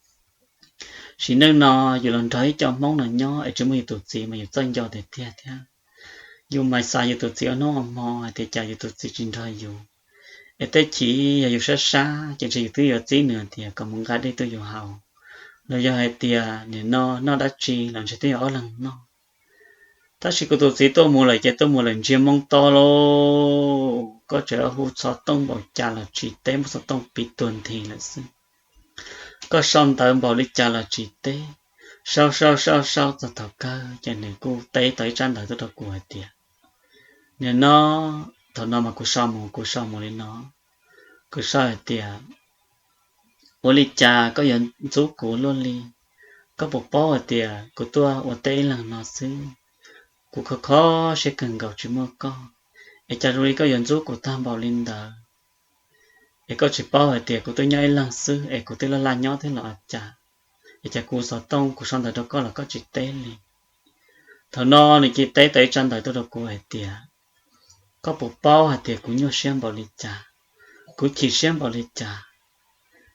Sim neej no yus los nrog ib co Hmoob no nyob es tsis muaj yus tus txiv mas yus txawj nco tiag tiag thiab. Yus mas xav yus tus txiv ua hnub ua hmo hais tias cas yus tus txiv tsis nrog yus. Es tej chim yog yus sab sab ces ntshe yus twb yuav txib nws tias kom mus nqa dej tuaj yus haus, los yog hais tias nim no noj dab tsi los ntshe twb yog ob leeg noj. Tab sis kuv tus txiv tuaj mus lawm ces tuaj mus lawm ntsiag moo to lauj, koj tseem hu xov tooj npaum cas los tsis teb, muab xov tooj piv tuag nthi lawm xwb. Koj sau ntawv npaum li cas los tsis teb. Sau sau sau sau txog thaum kawg ces nws kuj teb tau ib tsab ntawv tuaj rau kuv hais tias, nim no, thaum no mas kuv sau mus kuv sau mus li no, kuv sau hais tias, ua li cas koj yuav ntxub kuv luaj li? Koj puas paub hais tias kuv tuaj ua teb ib leeg no xwb, kuv kho kho siab kawg nkaus tsis muaj koj, es cas zoo li koj yuav ntxub kuv tag npaum li ntawd? Es koj tsis paub hais tias kuv twb nyob ib leeg xwb es kuv twb laj laj nyob thiab los cas? Es cas kuv xov tooj kuv sau ntawv rau koj los koj tsis teb li? Thaum no nws cia li teb tau ib tsab ntawv tuaj rau kuv hais tias, koj puas paub hais tias kuv nyuaj siab npaum li cas, kuv chim siab npaum li cas?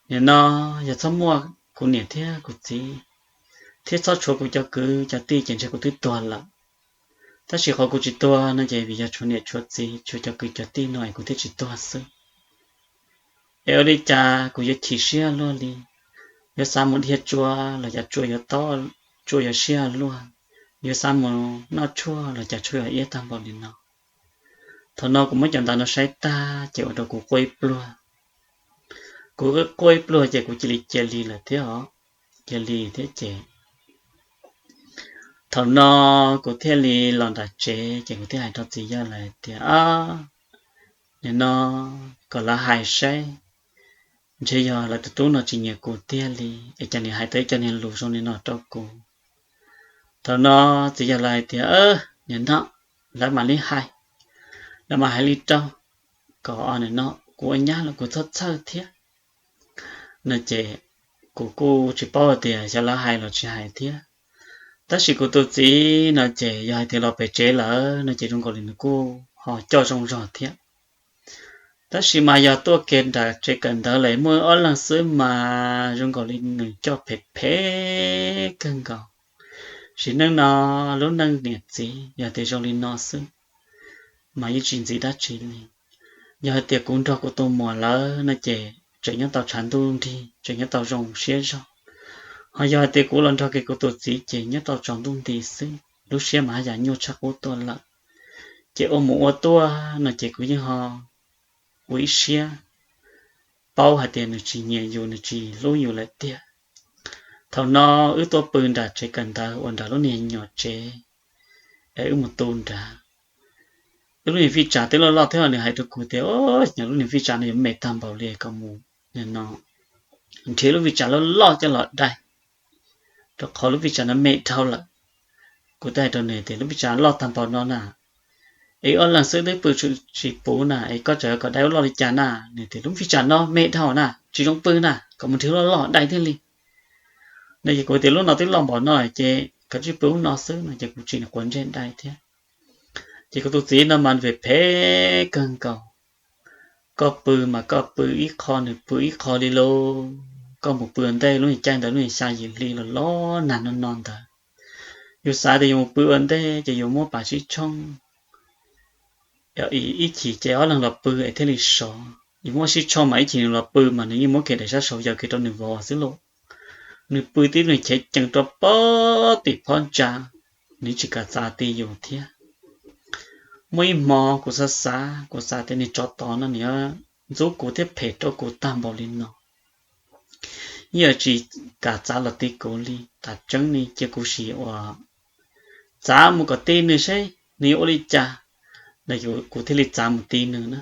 Nim no yog txhob muaj kuv niam thiab kuv txiv, thiab txhob tshuav kuv cov kwv cov tij ces ntshe kuv twb tuag lawm. Tab sis qhov kuv tsis tuag no ces vim yog tshuav niam tshuav txiv tshuav cov kwv cov tij no es kuv thiaj tsis tuag xwb. Es ua li cas kuv yuav chim siab luaj li? Yuav xav mus dhia tsua los cas tsua yuav tob, tsua yuav siab luaj. Yuav xav mus noj tshuaj los cas tshuaj yuav iab tag npaum li no. Thaum no kuv muab cov ntawv no saib tag ces ua rau kuv quaj ib pluag. Kuv quaj ib pluag ces kuv cia li cia li lawm thiab os, cia li thiab ces thaum no kuv thiaj li los nram tsev ces kuv thiaj hais rau txiv yawg lawv hais tias, nim no kom lawv hais saib, ntshe yog lawv tus tub no tsis nyiam kuv tiag li es cas nws hais tau ib co niag lus zoo li no rau kuv. Thaum no txiv yawg lawv hais tias, nim no lawv mam li hais, lawv mam hais li rau, kom nim no kuv ua nyab los kuv txhob txhawj thiab no ces kuv kuj tsis paub hais tias xyov lawv hais los tsis hais thiab. Tab sis kuv tus txiv no ces yog hais tias los pem tsev lawm no ces zoo nkaus li nws kuj ho coj zoo zog thiab. Tab sis mas yog tuaj kiag nram tsev kawm ntawv lawm muaj ob leeg xwb mas zoo nkaus li nws coj phem phem kawg nkaus. Sim neej no lub neej niam txiv yog tias zoo li no xwb mas yeej tsis ntxiv dab tsi li. Yog hais tias kuv nrog kuv tus muam lawm no ces tseem nyob tau tshav ntuj nrig, tseem nyob tau zoo siab zog. Ho yog hais tias kuv los nrog kiag kuv tus txiv ces nyob tau tsaus ntuj nti xwb, lub siab mas haj yam nyuaj tshaj qub tuaj lawm. Ces ua mus ua tuaj no ces kuv yeej ho ua ib siab paub hais tias nws tsis nyiam yus, nws tsis hlub yus lawm tiag. Thaum no wb tuaj pw nram tsev kawm ntawv uas nram lub niag nyuam tsev es wb mus tu nrad. Wb lub niag fij tsam twb loj loj thiab, nws hais rau kuv tias, nyob lub niag fij tsam no yuav me tag npaum li, kom mus nrhiav lub fij tsam loj loj coj los dai, rau qhov lub fij tsam no me dhau lawm. Kuv twb hais rau nws tias lub fij tsam loj tag npaum no na, es ob leeg xwb twb pw tsis puv na, es koj tseem kom dai ua loj li cas na? Nws tias lub fij tsam no me dhau na, tsis zoo pw na, kom mus nrhiav loj loj dai thiaj li. No ces kuv tias lub no twb loj npaum no ces koj tsis pw lub no xwb no ces kuv tsis quav ntsej dai thiab. Ces kuv tus txiv no mas phem phem kawg nkaus. Koj pw mas koj pw ib qho nws pw ib qho li lauj. Koj mus pw ua ntej lub niag caij ntawd lub niag xya yim hli los los nag no no ntawd, yus xav tias yus mus pw ua ntej ces yus muab pas sib tshooj, ib chim ces ob leeg los pw es thiaj li sov. Yus muab sib tshooj mas ib chim nws los pw mas nws yeej muab kiag daim sab saud yaws kiag rau nws vov xwb lauj. Nws pw tib nws chev cees rau pob tim phab ntsa, nws tsis kam txav ti yus thiab. Muaj ib hmo kuv xav xav, kuv xav tias niag tsov tod no nws ntxub kuv thiab phem rau kuv tag npaum li no, yeej tsis kam txav los ti kuv li. Tam tseeb ne cia kuv sim ua txav mus kom ti nws seb nws yuav ua li cas. No kuv thiaj li txav mus ti nws na.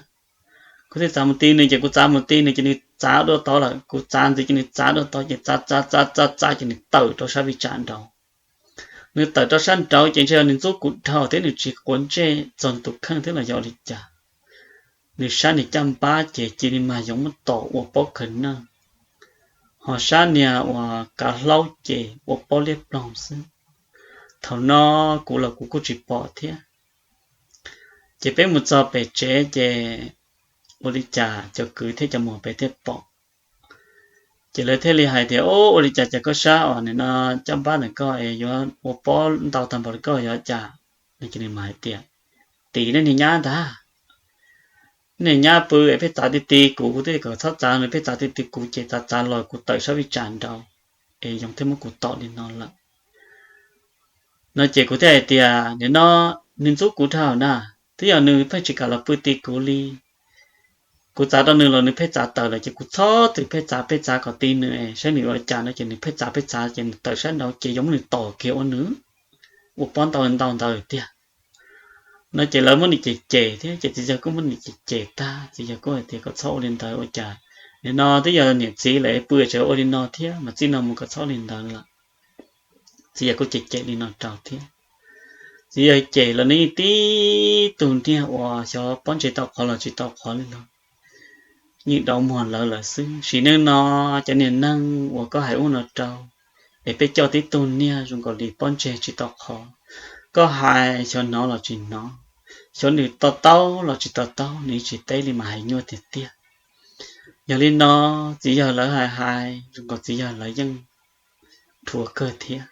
Kuv thiaj txav mus ti nws ces kuv txav mus ti nws ces nws txav dua tod lawm, kuv txav ntxiv ces nws txav dua tod ces txav txav txav txav txav ces nws tawm rau sab fij tsam nraud. Nws tawm rau sab nraud ces ntshe yog nws ntxub kuv dhau thiab nws tsis quav ntsej txog nws tus kheej thiab los yog ua li cas. Nws sab nws caj npab ces cia li mag yoov muab tom ua pob khaws neeg, ho sab niag uas kav hlaub ces ua pob liab ploog xwb. Thaum no kuv los kuv kuj tsis pom thiab. Ces peb mus txog pem tsev ces ua li cas cov kwv thiab cov muam pem thiaj pom. Ces lawv thiaj li hais tias, Ub, ua li cas cas koj sab os, nim no caj npab ntawm koj es yuav ua pob ntau tag npaum li koj yuav cas? Nws cia li mas hais tias, Tim nej niag nyab ntag, nej niag nyab pw es pheej txav ti ti kuv, kuv twb kom txhob txav nws, pheej txav ti ti kuv ces txav txav los kuv tawm sab vij tsam nraud es yoov thiaj muab kuv tom li no lawm. No ces kuv thiaj hais tias, Nim no nws ntxub kuv dhau na, twb yog nws pheej tsis kam los pw ti kuv li. Kuv txav rau nws los nws pheej txav tawm lawm ces kuv txhob txwm pheej txav pheej txav kom ti nws saib nws ua cas no ces nws pheej txav pheej txav ces nws tawm sab nraud ces yuav muab nws tom kiag ua nws ua pob ntau ntau ntawd tiag. No ces lawv muab nws cem cem thiab ces txiv yawg kuj muab nws cem cem tag, txiv yawg kuj hais tias, Koj txhob ua li ntawd ua cas, nim no twb yog niam txiv lawm pw tseem ua li no thiab mas txij no mus koj txhob ua li ntawd lawm. Txiv yawg kuj cem cem li no rau thiab. Txiv yawg cem los nws yeej tib tug niag uas xyov pob ntseg tau qhov los tsis tau qhov li los yeej dauv muag lawv lawm xwb. Sim neej no cov niag neeg uas koj hais ub no rau es peb coj tib tug niag zoo nkaus li pob ntseg tsis tau qhov. Koj hais xyov hnov los tsis hnov, xyov nws to taub los tsis to taub, nws tsis teb li mas hais nyuaj tiag tiag. Yog li no txiv yawg lawv hais hais zoo nkaus txiv yawg lawv yeej dhuav kawg thiab.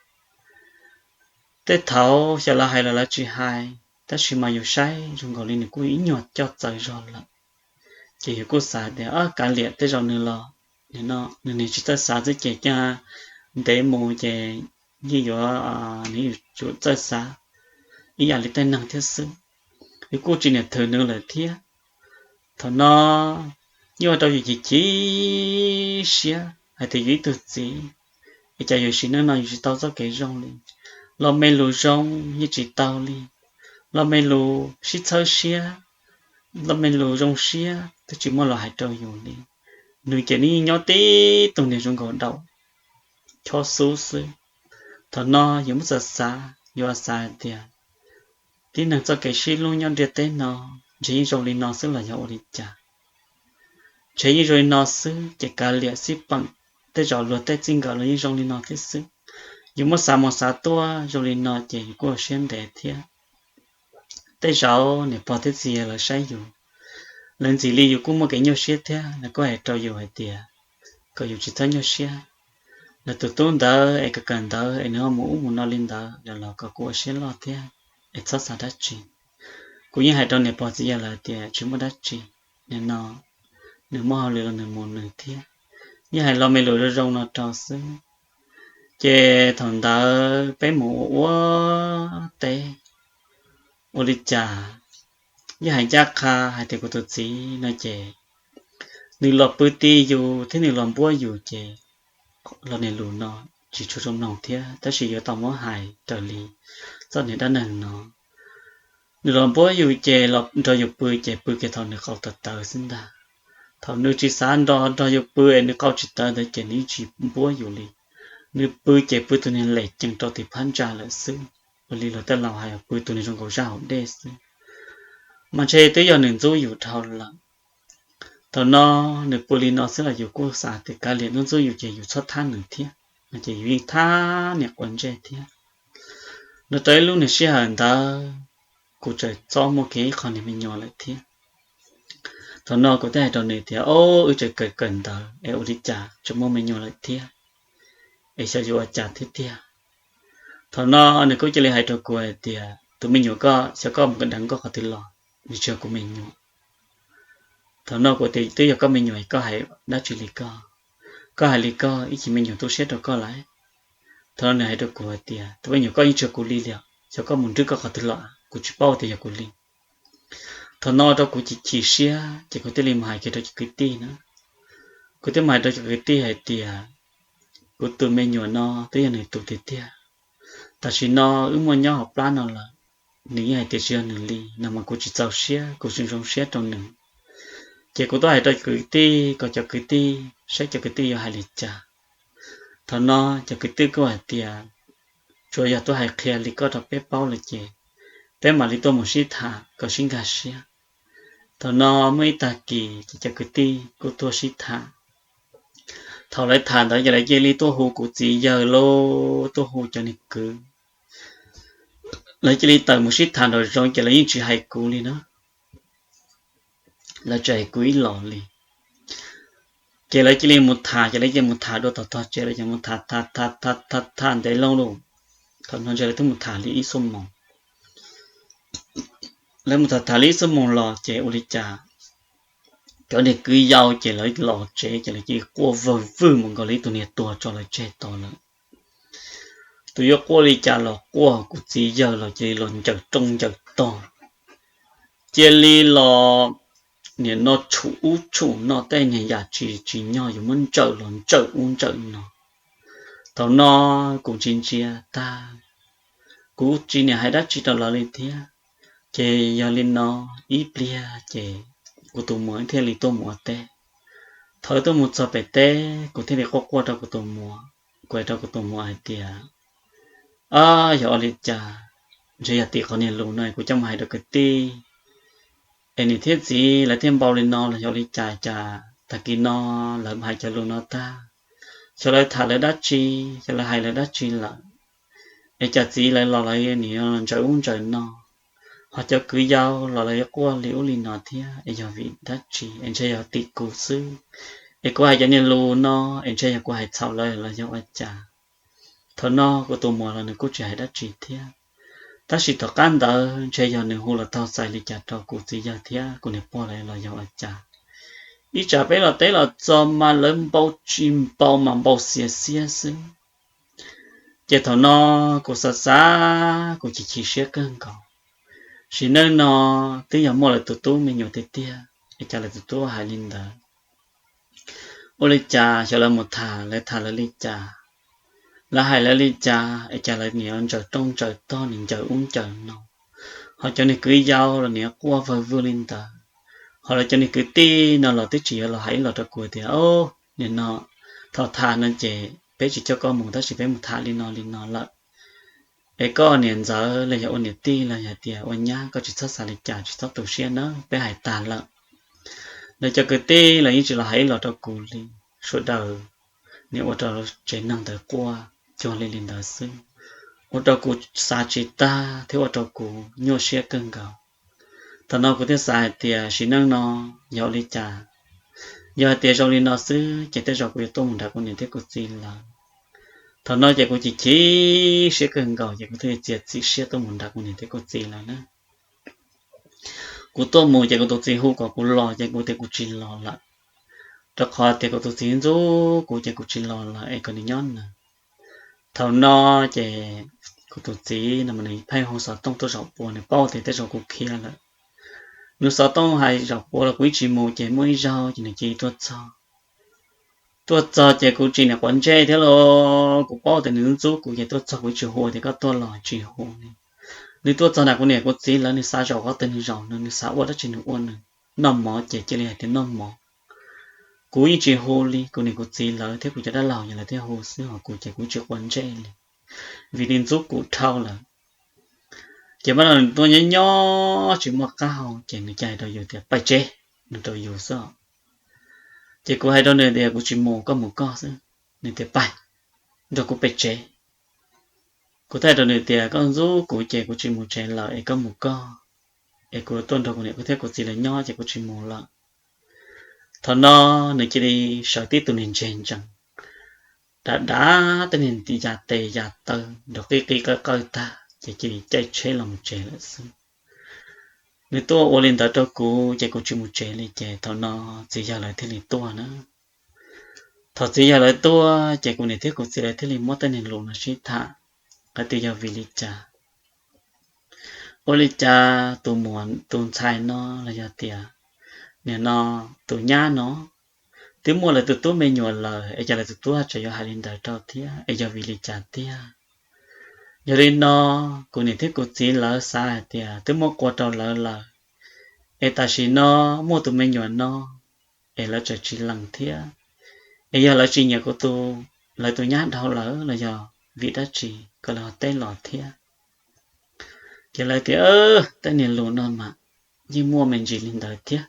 Tej thaud xyov lawv hais los lawv tsis hais, tab sis mas yus saib zoo nkaus li nws kuj ib nyuag coj txawv zog lawm. Ces yus kuj xav tias, Kav liam, tej zaum nws los nws niag tsis txawj xav xwb ces cia ntev mus ces yeej yuav, nws yuav tsum txawj xav ib yam li tej neeg thiab xwb. Yus kuj tsis niam thwm nws lawm thiab. Thaum no yeej ua rau yus chim chim siab hais tias yus ib tug txiv es cas yus sim neej no yus tsis tau txoj kev zoo li, los me lus zoo yeej tsis tau li, los me lus sib txhawb siab, los me lus zoo siab twb tsis muaj los hais rau yus li. Nws ces nws yeej nyob tib tug niag zoo nkaus daum chob xub xwb. Thaum no yus muab xav xav, yus xav hais tias tib neeg txoj kev sib hlub nyob ntiaj teb no ntshe yeej zoo li no xwb los yog ua li cas? Ntshe yeej zoo li no xwb ces kav liam xij peem, tej zaum luag tej txij nkawm los yeej zoo li no thiab xwb. Yus muab xav mus xav tuaj zoo li no ces yus kuj ua siab ntev thiab. Tej zaum niam pog thiab txiv lawv saib yus, lawv ntxim li yus kuj muaj kev nyuaj siab thiab, lawv kuj hais rau yus hais tias kom yus tsis txhob nyuaj siab. Lawv tus tub ntawd es kawm kawm ntawv es nws ho mus ub mus no li ntawd los los kom kuv ua siab loj thiab es txhob xav dab tsi. Kuv yeej hais rau niam pog txiv yawg lawv tias tsis muaj dab tsi, nim no nws muaj hauj lwm los nws mus nws thiab. Yeej hais lo me lus zoo zoo no rau xwb. Ces thaum ntawd peb mus ua ua teb, ua li cas yeej hais ncaj qha hais tias kuv tus txiv no ces nws los pw ti yus thiab nws los npuab yus ces los niag lus no tsis tshua zoo mloog thiab, tab sis yuav tau muab hais raws li txoj niag dab neeg no. Nws los npuab yus ces los nrog yus pw ces pw kiag thaum nws qau tawv tawv xwb ntag. Thaum nws tsis xav nrog nrog yus pw es nws qau tsis tawv ntawd ces nws yeej tsis npuab yus li. Nws pw ces pw tus niag lem cees rau tim phab ntsa lawm xwb, ua li luag tej laus hais pw tus niag zoo nkaus zaj hauv dej xwb. Mas ntshe twb yog nws ntxub yus dhau lawm. Thaum no nws pw li no xwb los yus kuj xav tias kav liam, nws ntxub yus ces yus txhob thab nws thiab, no ces yus yeej thab niam quav ntsej thiab. No rau ib lub niag sij hawm ntawd kuv tseem txob muaj kiag ib qho niag me nyuam lawm thiab. Thaum no kuv thiaj hais rau nws tias, Ob, wb tseem kawm kawm ntawv es ua li cas tseem muaj me nyuam lawm thiab, es xyov yuav ua cas thiab tiag. Thaum no nws kuj cia li hais rau kuv hais tias, Tus me nyuam koj, xyov koj mus deev koj qhov twg los, nws tsis yog kuv me nyuam. Thaum no kuv tias, Twb yog koj me nyuam koj hais dab tsi li koj? Koj hais li koj ib chim me nyuam tu siab rau koj lawm. Thaum no nws hais rau kuv hais tias, Tus me nyuam koj yeej tsis yog kuv li li, xyov koj mus nrhiav koj qhov twg los kuv tsis paub tias yog kuv li. Thaum no rau kuv chim chim siab ces kuv thiaj li mus hais kiag rau cov kwv tij na. Kuv thiaj mus hais rau cov kwv tij hais tias, Kuv tus me nyuam no twb yog nws tus tiag tiag. Tam sim no wb muaj nyob hauv plab no lawm, nws yeej hais tias tsis yog nws li no mas kuv tsis txaus siab, kuv tsis zoo siab rau nws. Ces kuv tuaj hais rau cov kwv tij kom cov kwv tij saib cov kwv tij yuav hais li cas. Thaum no cov kwv tij kuj hais tias, tsuas yog tuaj hais qhia li koj rau peb paub lawm ces peb mam li tuaj mus sib tham kom sib nkag siab. Thaum no muaj ib tag kis ces cov kwv tij kuj tuaj sib tham. Thaum lawv tham ntawd ces lawv cia li tuaj hu kuv txiv yawg lauj, tuaj hu cov niag kwv. Lawv cia li tawm mus sib tham nraum zoov ces lawv yeej tsis hais kuv li na. Lawv tsis hais kuv ib los li. Ces lawv cia li mus tham, ces lawv cia li mus tham dua tom tog tsev, lawv cia li mus tham tham tham tham tham ntev loo lawm. Thaum no ntshe lawv twb mus tham li ib xuab moos. Lawv mus tham tham li ib xuab moos los ces ua li cas cov niag kwv yau ces lawv los tsev ces lawv cia li quaj vawg vwg mus nkaus li ib tug niag tuag tso lawv tseg tod lawm. Tus yuav quaj li cas los quaj, kuv txiv yawg los cia li los ncaws rooj ncaws tog, cia li los nim no tshum ub tshum no, tej niag yam tsis tsim nyog yuav muab ntsawm los ntsawm ub ntsawm no. Thaum no kuv ntsia ntsia tag, kuv tsis niam hais dab tsi rau lawv li thiab. Ces yog li no ib pliag ces kuv tus muam thiaj li tuaj mus ua teb. Thaum tuaj mus txog pem teb kuv thiaj li quaj quaj rau kuv tus muam, kuv hais rau kuv tus muam hais tias, Ab, yog ua li cas, ntshe yog tim qhov niag lus no kuv coj mus hais rau kwv tij es niam thiab txiv lawv thiaj npau li no los yog ua li cas, cas tag kis no lawv hais cov lus no tag, xyov lawv tham lawv dab tsi, xyov lawv hais lawv dab tsi lawm, es cas txiv lawv los lawv nim ntsawm ub ntsawm no, ho cov kwv yau los lawv quaj li ub li no thiab, es yog vim dab tsi? Es ntshe yog tim kuv xwb, es kuv hais cov niag lus no es ntshe yog kuv hais txhaum lawv los yog ua cas? Thaum no kuv tus muam los nws kuj tsis hais dab tsi thiab, tab sis tom qab ntawd ntshe yog nws hu los taug xais li cas rau kuv txiv yawg thiab kuv niam pog lawv los yog ua cas. Ib tsam peb los teb los txog mas lawv npau tsis npau mas npau xiav xiab xwb. Ces thaum no kuv xav xav kuv chim chim siab kawg nkaus. Sim neej no twb yog muaj lawv tus tub me nyuam tiag tiag es cas lawv tus tub hais li ntawd? Ua li cas xyov lawv mus tham lawv tham lawv li cas, lawv hais lawv li cas es cas lawv nim ntsawm rooj ntsawm tog, nim ncaws ub ncaws no, ho cov niag kwv yau los nim quaj vawg vwg li ntawd, ho lawv cov niag kwv tij no los twb tsis yuav los hais ib los rau kuv tias, Nim no thaum tham no ces peb tsis coj koj mus tab sis peb mus tham li no li no lawm, es koj niam ntxawv los yog ua niam tij los yog tias ua nyab koj tsis txhob xav li cas, tsis txhob tu siab na, peb hais tag lawm. Lawv cov kwv tij los yeej tsis los hais ib los rau kuv li, sawv daws nim ua rau tsev neeg ntawd quaj cuag li li ntawd xwb, ua rau kuv xav tsis tag thiab ua rau kuv nyuaj siab kawg nkaus. Thaum no kuv thiaj xav hais tias sim neej no yog ua li cas, yog hais tias zoo li no xwb ces tej zaum kuv yuav tuaj mus nrog kuv niam thiab kuv txiv lawv. Thaum no ces kuv chim chim siab kawg nkaus ces kuv thiaj li txiav txim siab tuaj mus nrog kuv niam thiab kuv txiv lawv na. Kuv tuaj mus ces kuv tus txiv hu kom kuv los ces kuv tias kuv tsis los lawm, rau qhov tias kuv tus txiv ntxub kuv ces kuv tsis los lawm es kom nws nyob nws. Thaum no ces kuv tus txiv no mas nws pheej hu xov tooj tuaj zaum pua, nws paub tias tej zaum kuv khiav lawm. Nws xov tooj hais zaum pua los kuv ib tsis mus ces muaj ib zaug ces nws cia li tuaj txog. Tuaj txog ces kuv tsis niam quav ntsej thiab los kuv paub tias nws ntxub kuv ces tuaj txog kuv ib tsis hu tias koj tuaj los tsis hu li. Nws tuaj txog nram kuv niam kuv txiv lawv nws xav zaum qhov twg nws zaum, nws xav ua dab tsi nws ua, nws noj mov ces cia li hais tias noj mov. Kuv yeej tsis hu li, kuv niam kuv txiv lawv thiab kuv cov dab laug yog lawv thiaj hu xwb, ho kuv ces kuv tsis quav ntsej li, vim nws ntxub kuv dhau lawm. Ces mas no nws tuaj nyob nyob tsis muaj qab hau ces nws cia hais rau yus tias pais tsev, nws rau yus xwb. Ces kuv hais rau nws tias kuv tsis mus, koj mus koj xwb. Nws tias pais, nrog kuv pais tsev. Kuv thiaj hais rau nws tias koj ntxub kuv ces kuv tsis mus tsev lawm es koj mus koj, es kuv tuaj nrog kuv niam thiab kuv txiv lawv nyob ces kuv tsis mus lawm. Thaum no nws cia li sawv tib tug niag ntseg ntsees, dav dav tej niag yas tes yas taw nrov qij qij qawj qawj tag ces cia li caij tsheb los mus tsev lawm xwb. Nws tuaj ua li ntawd rau kuv ces kuv tsis mus tsev li ces thaum no txiv yawg lawv thiaj li tuaj na. Thaum txiv yawg lawv tuaj ces kuv niam thiab kuv txiv lawv thiaj li muab tej niag lus no sib tham hais tias yog vim li cas, ua li cas tus muam tus ntxhais no los yog tias nim no tus nyab no twb muaj lawv tus tub me nyuam lawm es cas lawv tus tub tseem yuav hais li ntawd rau thiab es yog vim li cas tiag. Yog li no kuv niam thiab kuv txiv lawv xav hais tias twb muab qua rau lawv lawm es tam sim no muaj tus me nyuam no es lawv tseem tsis lees thiab, es yog lawv tsis nyiam kuv tus, lawv tus nyab dhau lawm los yog vim dab tsi koj li ho teb los thiab? Ces lawv tias, tej niag lus no mas yeej muaj me ntsis li ntawd thiab,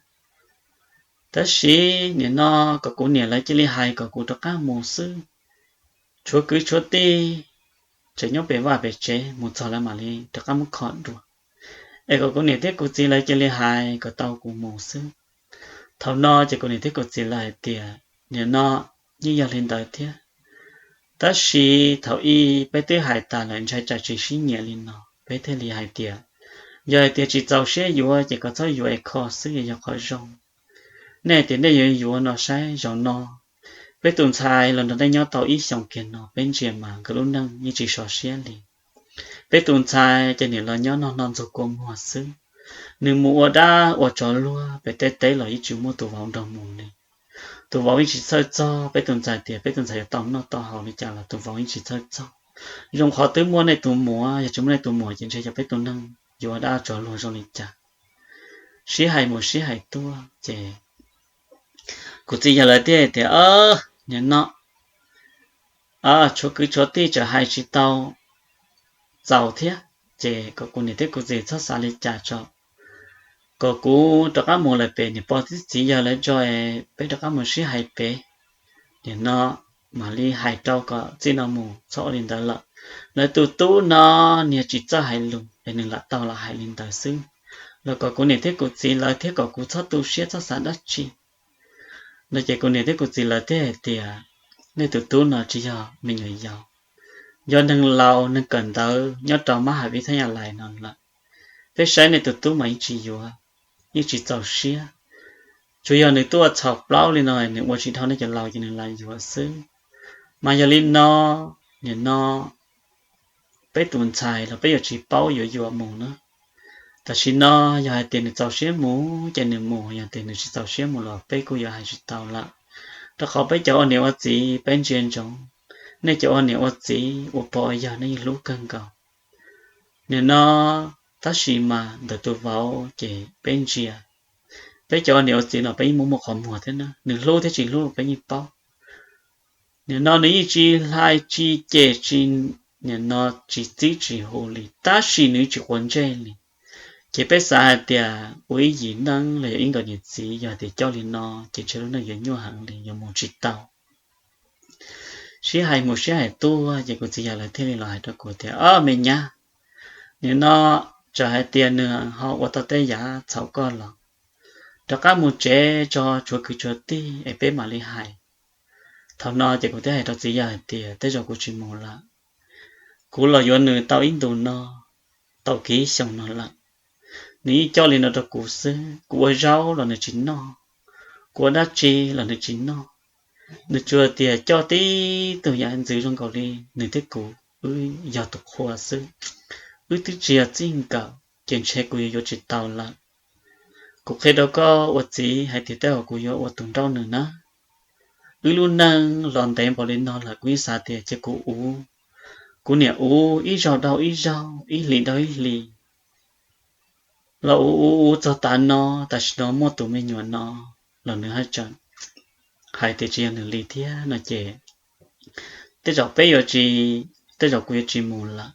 tab sis nim no kom kuv niam lawv cia li hais kom kuv rov qab mus xwb. Tshuav kwv tshuav tij tseem nyob pem vaj pem tsev, mus txog lawv mam li rov qab muab kho dua, es kom kuv niam thiab kuv txiv lawv cia li hais kom tau kuv mus xwb. Thaum no ces kuv niam thiab kuv txiv lawv hais tias, nim no yeej yog li ntawd thiab, tab sis thaum ub peb twb hais tas lawm, ntshai tsam tsis sib nyiam li no peb thiaj li hais tias, yog hais tias tsis txaus siab yuav ces koj txhob yuav es kho xwb, yog qhov zoo. Nej hais tias nej yuav yuav no saib, zaum no peb tus ntxhais los nrog nej nyob tau ib xyoos kiag no, peb ntsia mas nkawd lub neej yeej tsis sov siab li. Peb tus ntxhais ces nim los nyob noj noj ntxuag kua muag xwb, nws mus ua dab ua tsov luag pem tej teb los yeej tsis muaj tus vauv nrog mus li. Tus vauv yeej tsis txhawj txog peb tus ntxhais, tias peb tus ntxhais yuav tau noj tau haus li cas los tus vauv yeej tsis txhawj txog. Zoo qhov twb muaj nej tus muam, yog tsis muaj nej tus muam ces ntshe yog peb tus neeg yuav ua dab ua tsov luag zoo li cas. Sib hais mus sib hais tuaj ces kuv txiv yawg lawv thiaj tias, nim no tshuav kwv tshuav tij tseem hais tsis tau txaus thiab, ces kom kuv niam thiab kuv txiv txhob xav li cas tso, kom kuv rov qab mus lawm pem niam pog thiab txiv yawg lawv tso, peb rov qab mus sib hais pem. Nim no mam li hais rau kom txij no mus txhob ua li ntawd lawm. Lawv tus tub no niag tsis txawj hais lus es nws lam tau los hais li ntawd xwb, los kom kuv niam thiab kuv txiv lawv thiab kom kuv txhob tu siab txhob xav dab tsi no. Ces kuv niam thiab kuv txiv lawv thiaj hais tias, nej tus tub no tsis yog me nyuam yaus, yog neeg laus neeg kawm ntawv nyob rau mab ham vib thab yas lais no lawm. Peb saib nej tus tub mas yeej tsis yuav, yeej tsis txaus siab, tsuas yog nws tuaj txhaum plaub li no nws ua tsis dhau nej cov laus ces nws lam yuav xwb. Mas yog li no, nim no peb tus ntxhais los peb yuav tsis paub yuav yuam mus na. Tam sim no yog hais tias nws txaus siab mus ces nws mus, yog tias nws tsis txaus siab mus los peb kuj yuav hais tsis tau lawm, rau qhov peb cov ua niam ua txiv peb ntsia ntsoov nej cov ua niam ua txiv ua pog ua yawg nej yeej hlub kawg nkaus. Nim no tab sis mas ntawm tus vauv ces peb ntsia, peb cov ua niam ua txiv no peb yeej muaj muaj qhov muag thiab na, nws hlub thiab tsis hlub peb yeej paub. Nim no nws yeej tsis hlais tsis cem tsis, nim no tsis txib tsis hu li, tab sis nws tsis quav ntsej li. Ces peb xav hais tias ua ib yim neej los yog ib nkawm niam txiv yog tias coj li no ces ntshe lub neej yuav nyuaj heev li, yuav mus tsis tau. Sib hais mus sib hais tuaj ces kuv txiv yawg lawv thiaj li los hais rau kuv tias, o me nyab, nim no txawm hais tias nws ho ua tau tej yam txhaum koj los, rov qab mus tsev tso, tshuav kwv tshuav tij es peb mam li hais. Thaum no ces kuv thiaj hais rau txiv yawg hais tias, tej zaum kuv tsis mus lawm. Kuv los yuav nws tau ib ntus no, tau kiv xyoo no lawm. Nws yeej coj li no rau kuv xwb, kuv ua zaub los nws tsis noj, kuv ua dab tsi los nws tsis noj. Nws tsuas tias coj tib tug yam ntxwv zoo nkaus li nws thiab kuv wb yog tus qhua xwb, wb twb tsis yog txij nkawm, ces ntshe kuv yuav yuav tsis tau lawm. Kuv qhia rau koj ua txiv hais tias tej zaum kuv yuav ua tus nrauj nws na. Wb lub neej los ntev npaum li no lawm kuv yeej xav tias cia kuv ua, kuv niam ua ib zaug dhau ib zaug, ib hlis dhau ib hlis, los ua ua ua txog tav no, tam sim no muaj tus me nyuam no los nws haj tseem hais tias tsis yog nws li thiab no ces tej zaum peb yuav tsis, tej zaum kuv yuav tsis mus lawm.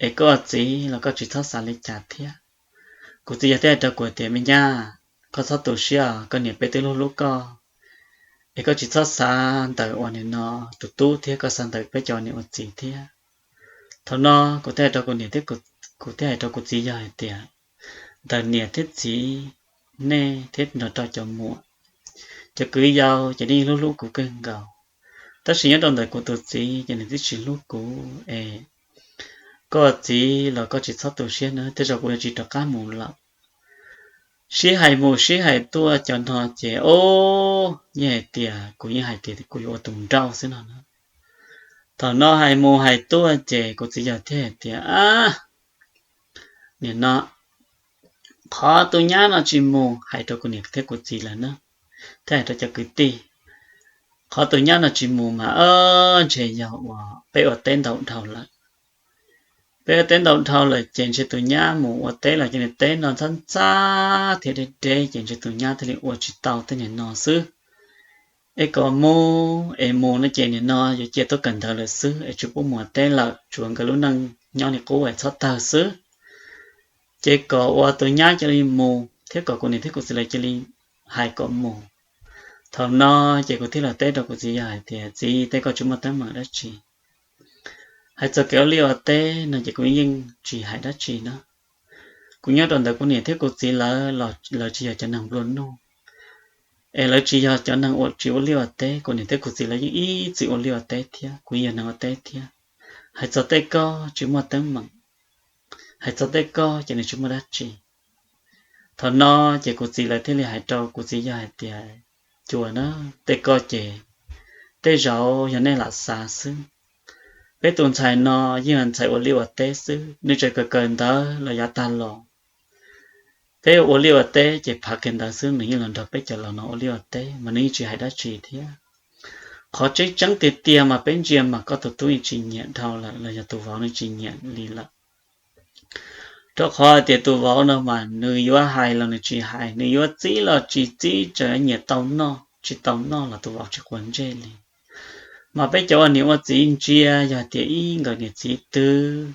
Es koj txiv los koj tsis txhob xav li cas thiab. Kuv txiv yawg thiaj hais rau kuv tias, me nyab, koj txhob tu siab, koj niam peb twb hlub hlub koj, es koj tsis txhob xav ntawm uas nim no tus tub thiab, koj xav ntawm peb cov niam ua txiv thiab. Thaum no kuv thiaj hais rau kuv niam thiab kuv thiaj hais rau kuv txiv yawg hais tias, ntawm niam thiab txiv, nej thiab nrog rau cov muam, cov kwv yau ces nej yeej hlub hlub kuv kawg nkaus, tab sis nyob rau ntawm kuv tus txiv ces nws twb tsis hlub kuv es koj txiv los koj tsis txhob tu siab na, tej zaum kuv yuav tsis rov qab mus lawm. Sib hais mus sib hais tuaj cov no ces, o, yeej hais tias kuv yeej hais tias kuv yuav ua tus nrauj xwb no na. Thaum no hais mus hais tuaj ces kuv txiv yawg thiaj hais tias, a, nim no qhov tus nyab no tsis mus, hais rau kuv niam thiab kuv txiv lawm na, thiaj hais rau cov kwv tij, qhov tus nyab no tsis mus mas ntshe yog uas peb ua teb ntau dhau lawm. Peb ua teb ntau dhau lawm ces ntshe tus nyab mus ua teb los ces nws teb no ntxhab ntxhab thiab deb deb ces ntshe tus nyab thiaj li ua tsis tau tej niag no xwb. es kom mus es mus no ces nim no yuav cia tuaj kawm ntawv lawm xwb es tsis pub mus teb lawm, tsuav nkawd lub neej nyob li qub es txhob tawg xwb. Ces kom ua tus nyab cia li mus thiab kom kuv niam thiab kuv txiv lawv cia li hais kom mus. Thaum no ces kuv thiaj los teb rau kuv txiv yawg hais tias, Txiv, tej koj tsis muaj teeb meem dab tsi. Hais txog kev ua liaj ua teb no ces kuv yeej tsis hais dab tsi na. Kuv nyob rau ntawm kuv niam thiab kuv txiv lawv, lawv tsis yog cov neeg nplua nuj, es lawv tsis yog cov neeg uas tsis ua liaj ua teb. Kuv niam thiab kuv txiv lawv yeej ib txwm ua liaj ua teb thiab, kuv yog neeg ua teb thiab. Hais txog tej koj tsis muaj teeb meem, hais txog tej koj ces nws tsis muaj dab tsi. Thaum no ces kuv txiv lawv thiaj li hais rau kuv txiv yawg hais tias, Cuag na, tej koj ces tej zaum yog nej lam xav xwb. Peb tus ntxhais no yeej yog ntxhais ua liaj ua teb xwb, nws tseem kawm kawm ntawv los yav tag los. Peb ua liaj ua teb ces phav kiag ntawv xwb nws yeej los nrog peb cov laus no ua liaj ua teb mas nws yeej tsis hais dab tsi thiab. Qhov tseeb tseeb tiag tiag mas peb ntsia mas koj tus tub yeej tsis nyiam dhau lawm los yog tus vauv nws tsis nyiam li lawm. Rau qhov tias tus vauv no mas nws yuav hais los nws tsis hais, nws yuav txib los tsis txib, tseem nyiam tau noj tsis tau noj los tus vauv tsis quav ntsej li. Mas peb cov ua niam ua txiv ntsia yog tias ib nkawm niam txiv twg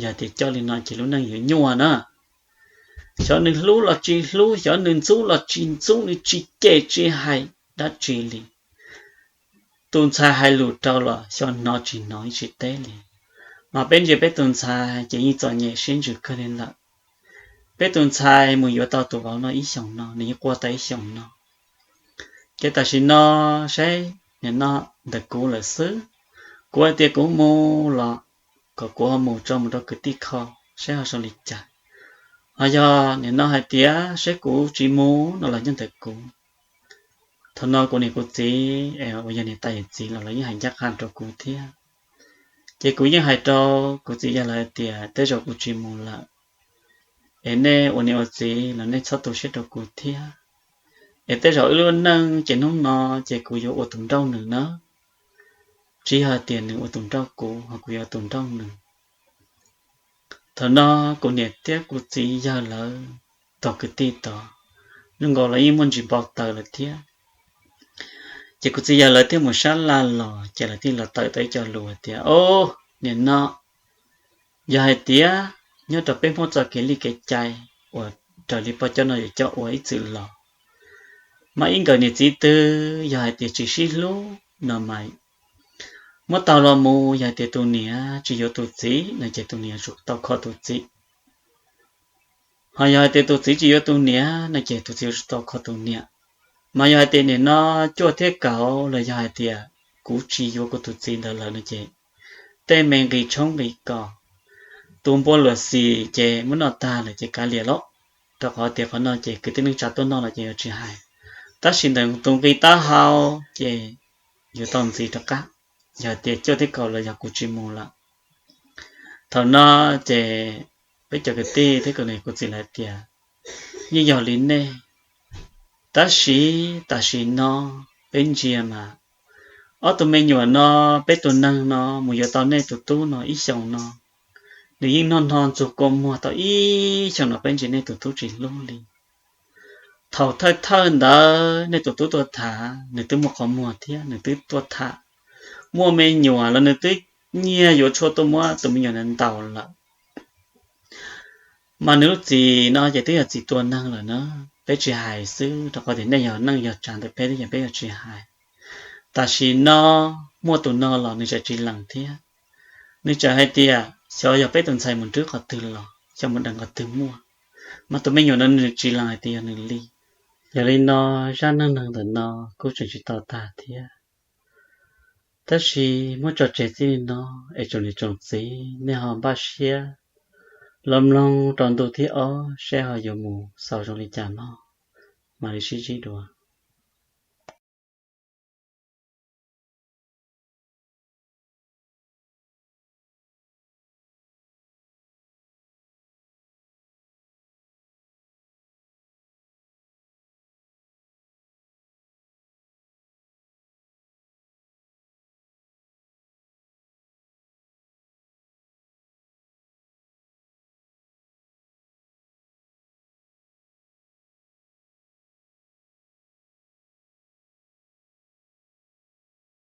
yog tias coj li no ces lub neej yuav nyuaj na. Xyov nws hlub los tsis hlub, xyov nws ntxub los tsis ntxub, nws tsis cem tsis hais dab tsi li. Tus ntxhais hais lus rau los xyov hnov tsis hnov tsis teb li. Mas peb ntsia peb tus ntxhais ces yeej txom nyem siab ntsws kawg li lawm. Peb tus ntxhais mus yuav tau tus vauv no ib xyoos no, nws yeej quaj tau ib xyoos no. Ces tam sim no saib nim no ntawm kuv lawm xwb. Kuv hais tias kuv mus los kom kuv ho mus tso mus rau kwv tij kho saib ho zoo li cas. Ho yog nim no hais tias saib kuv tsis mus no los nyob ntawm kuv. Thaum no kuv niam kuv txiv es uas yog niam tais yawm txiv los lawv yeej hais ncaj qha rau kuv thiab. Ces kuv yeej hais rau kuv txiv yawg lawv hais tias tej zaum kuv tsis mus lawm, es nej ua niam ua txiv los nej txhob tu siab rau kuv thiab. Es tej zaum wb lub neej ces hnub no ces kuv yuav ua tus nrauj nws na, tsis yog tias nws ua tus nrauj kuv ho kuv yuav ua tus nrauj nws. Thaum no kuv niam thiab kuv txiv yawg lawv tog kwv tij tod, zoo nkaus los yeej muaj ntsis npau taws lawm thiab. Ces kuv txiv yawg lawv thiaj mus sab laj los ces lawv thiaj los tawm tau ib co lus tias, Au, nim no yog hais tias nyob rau peb Hmoob txoj kev li kev cai uas raws li pog coj no yuav coj ua ib txwm los, mas ib nkawm niam txiv twg yog hais tias tsis sib hlub no mas muab tau los mus, yog hais tias tus niam tsis yuav tus txiv no ces tus niam yuav tsum tau kho tus txiv. Ho yog hais tias tus txiv tsis yuav tus niam no ces tus txiv yuav tsum tau kho tus niam. Mas yog hais tias nim no cuaj thiab kaum los yog hais tias kuv tsis yuav kuv tus txiv ntawd lawm no ces tej me nqi tshoob nqi kos, tus npua luam xim ces muab noj tag lawm ces kav liam lauj, rau qhov tias qhov no ces kwv tij neej tsa tuaj noj los ces yuav tsis hais. Tab sis ntawm tus nqi taub hau ces yuav tau ntxiv rov qab, yog tias cuaj thiab kaum los yog kuv tsis mus lawm. Thaum no ces peb cov kwv tij thiab kuv niam kuv txiv lawv tias, Yeej yog li nej, tab sis tam sim no peb ntsia mas ob tug me nyuam no, peb tus neeg no mus yuav tau nej tus tub no ib xyoos no, nws yeej noj hno ntxuag kua muag tau ib xyoos no peb ntsia nej tus tub tsis hlub li. Thaum thawj thawj ntawd nej tus tub tuaj tham nws twb muaj qhov muag thiab nws twb tuaj tham, muaj me nyuam los nws twb nyiag yuav tshuaj tuaj muab tus me nyuam ntawd ntaus lawm. Mas nws lub txim no ces twb yog txim tua neeg lawm na. Peb tsis hais xwb rau qhov tias nej yog neej yog tsav ntawm peb twb yog peb yuav tsis hais. Tam sim no muaj tus no los nws tseem tsis lees thiab. Nws tseem hais tias xyov yog peb tus ntxhais mus nrwb qhov twg los xyov mus deev qhov twg muaj, mas tus me nyuam no nws tsis lees hais tias yog nws li. Yog li no zaj neej neeg ntawm no kuj tseem tsis tau tag thiab. Tab sis muab tso tseg txij li no es tsoom niam tsoom txiv nej ho npaj siab los mloog rau ntu thib ob saib ho yuav mus xaus zoo li cas no, mam li sib ntsib dua.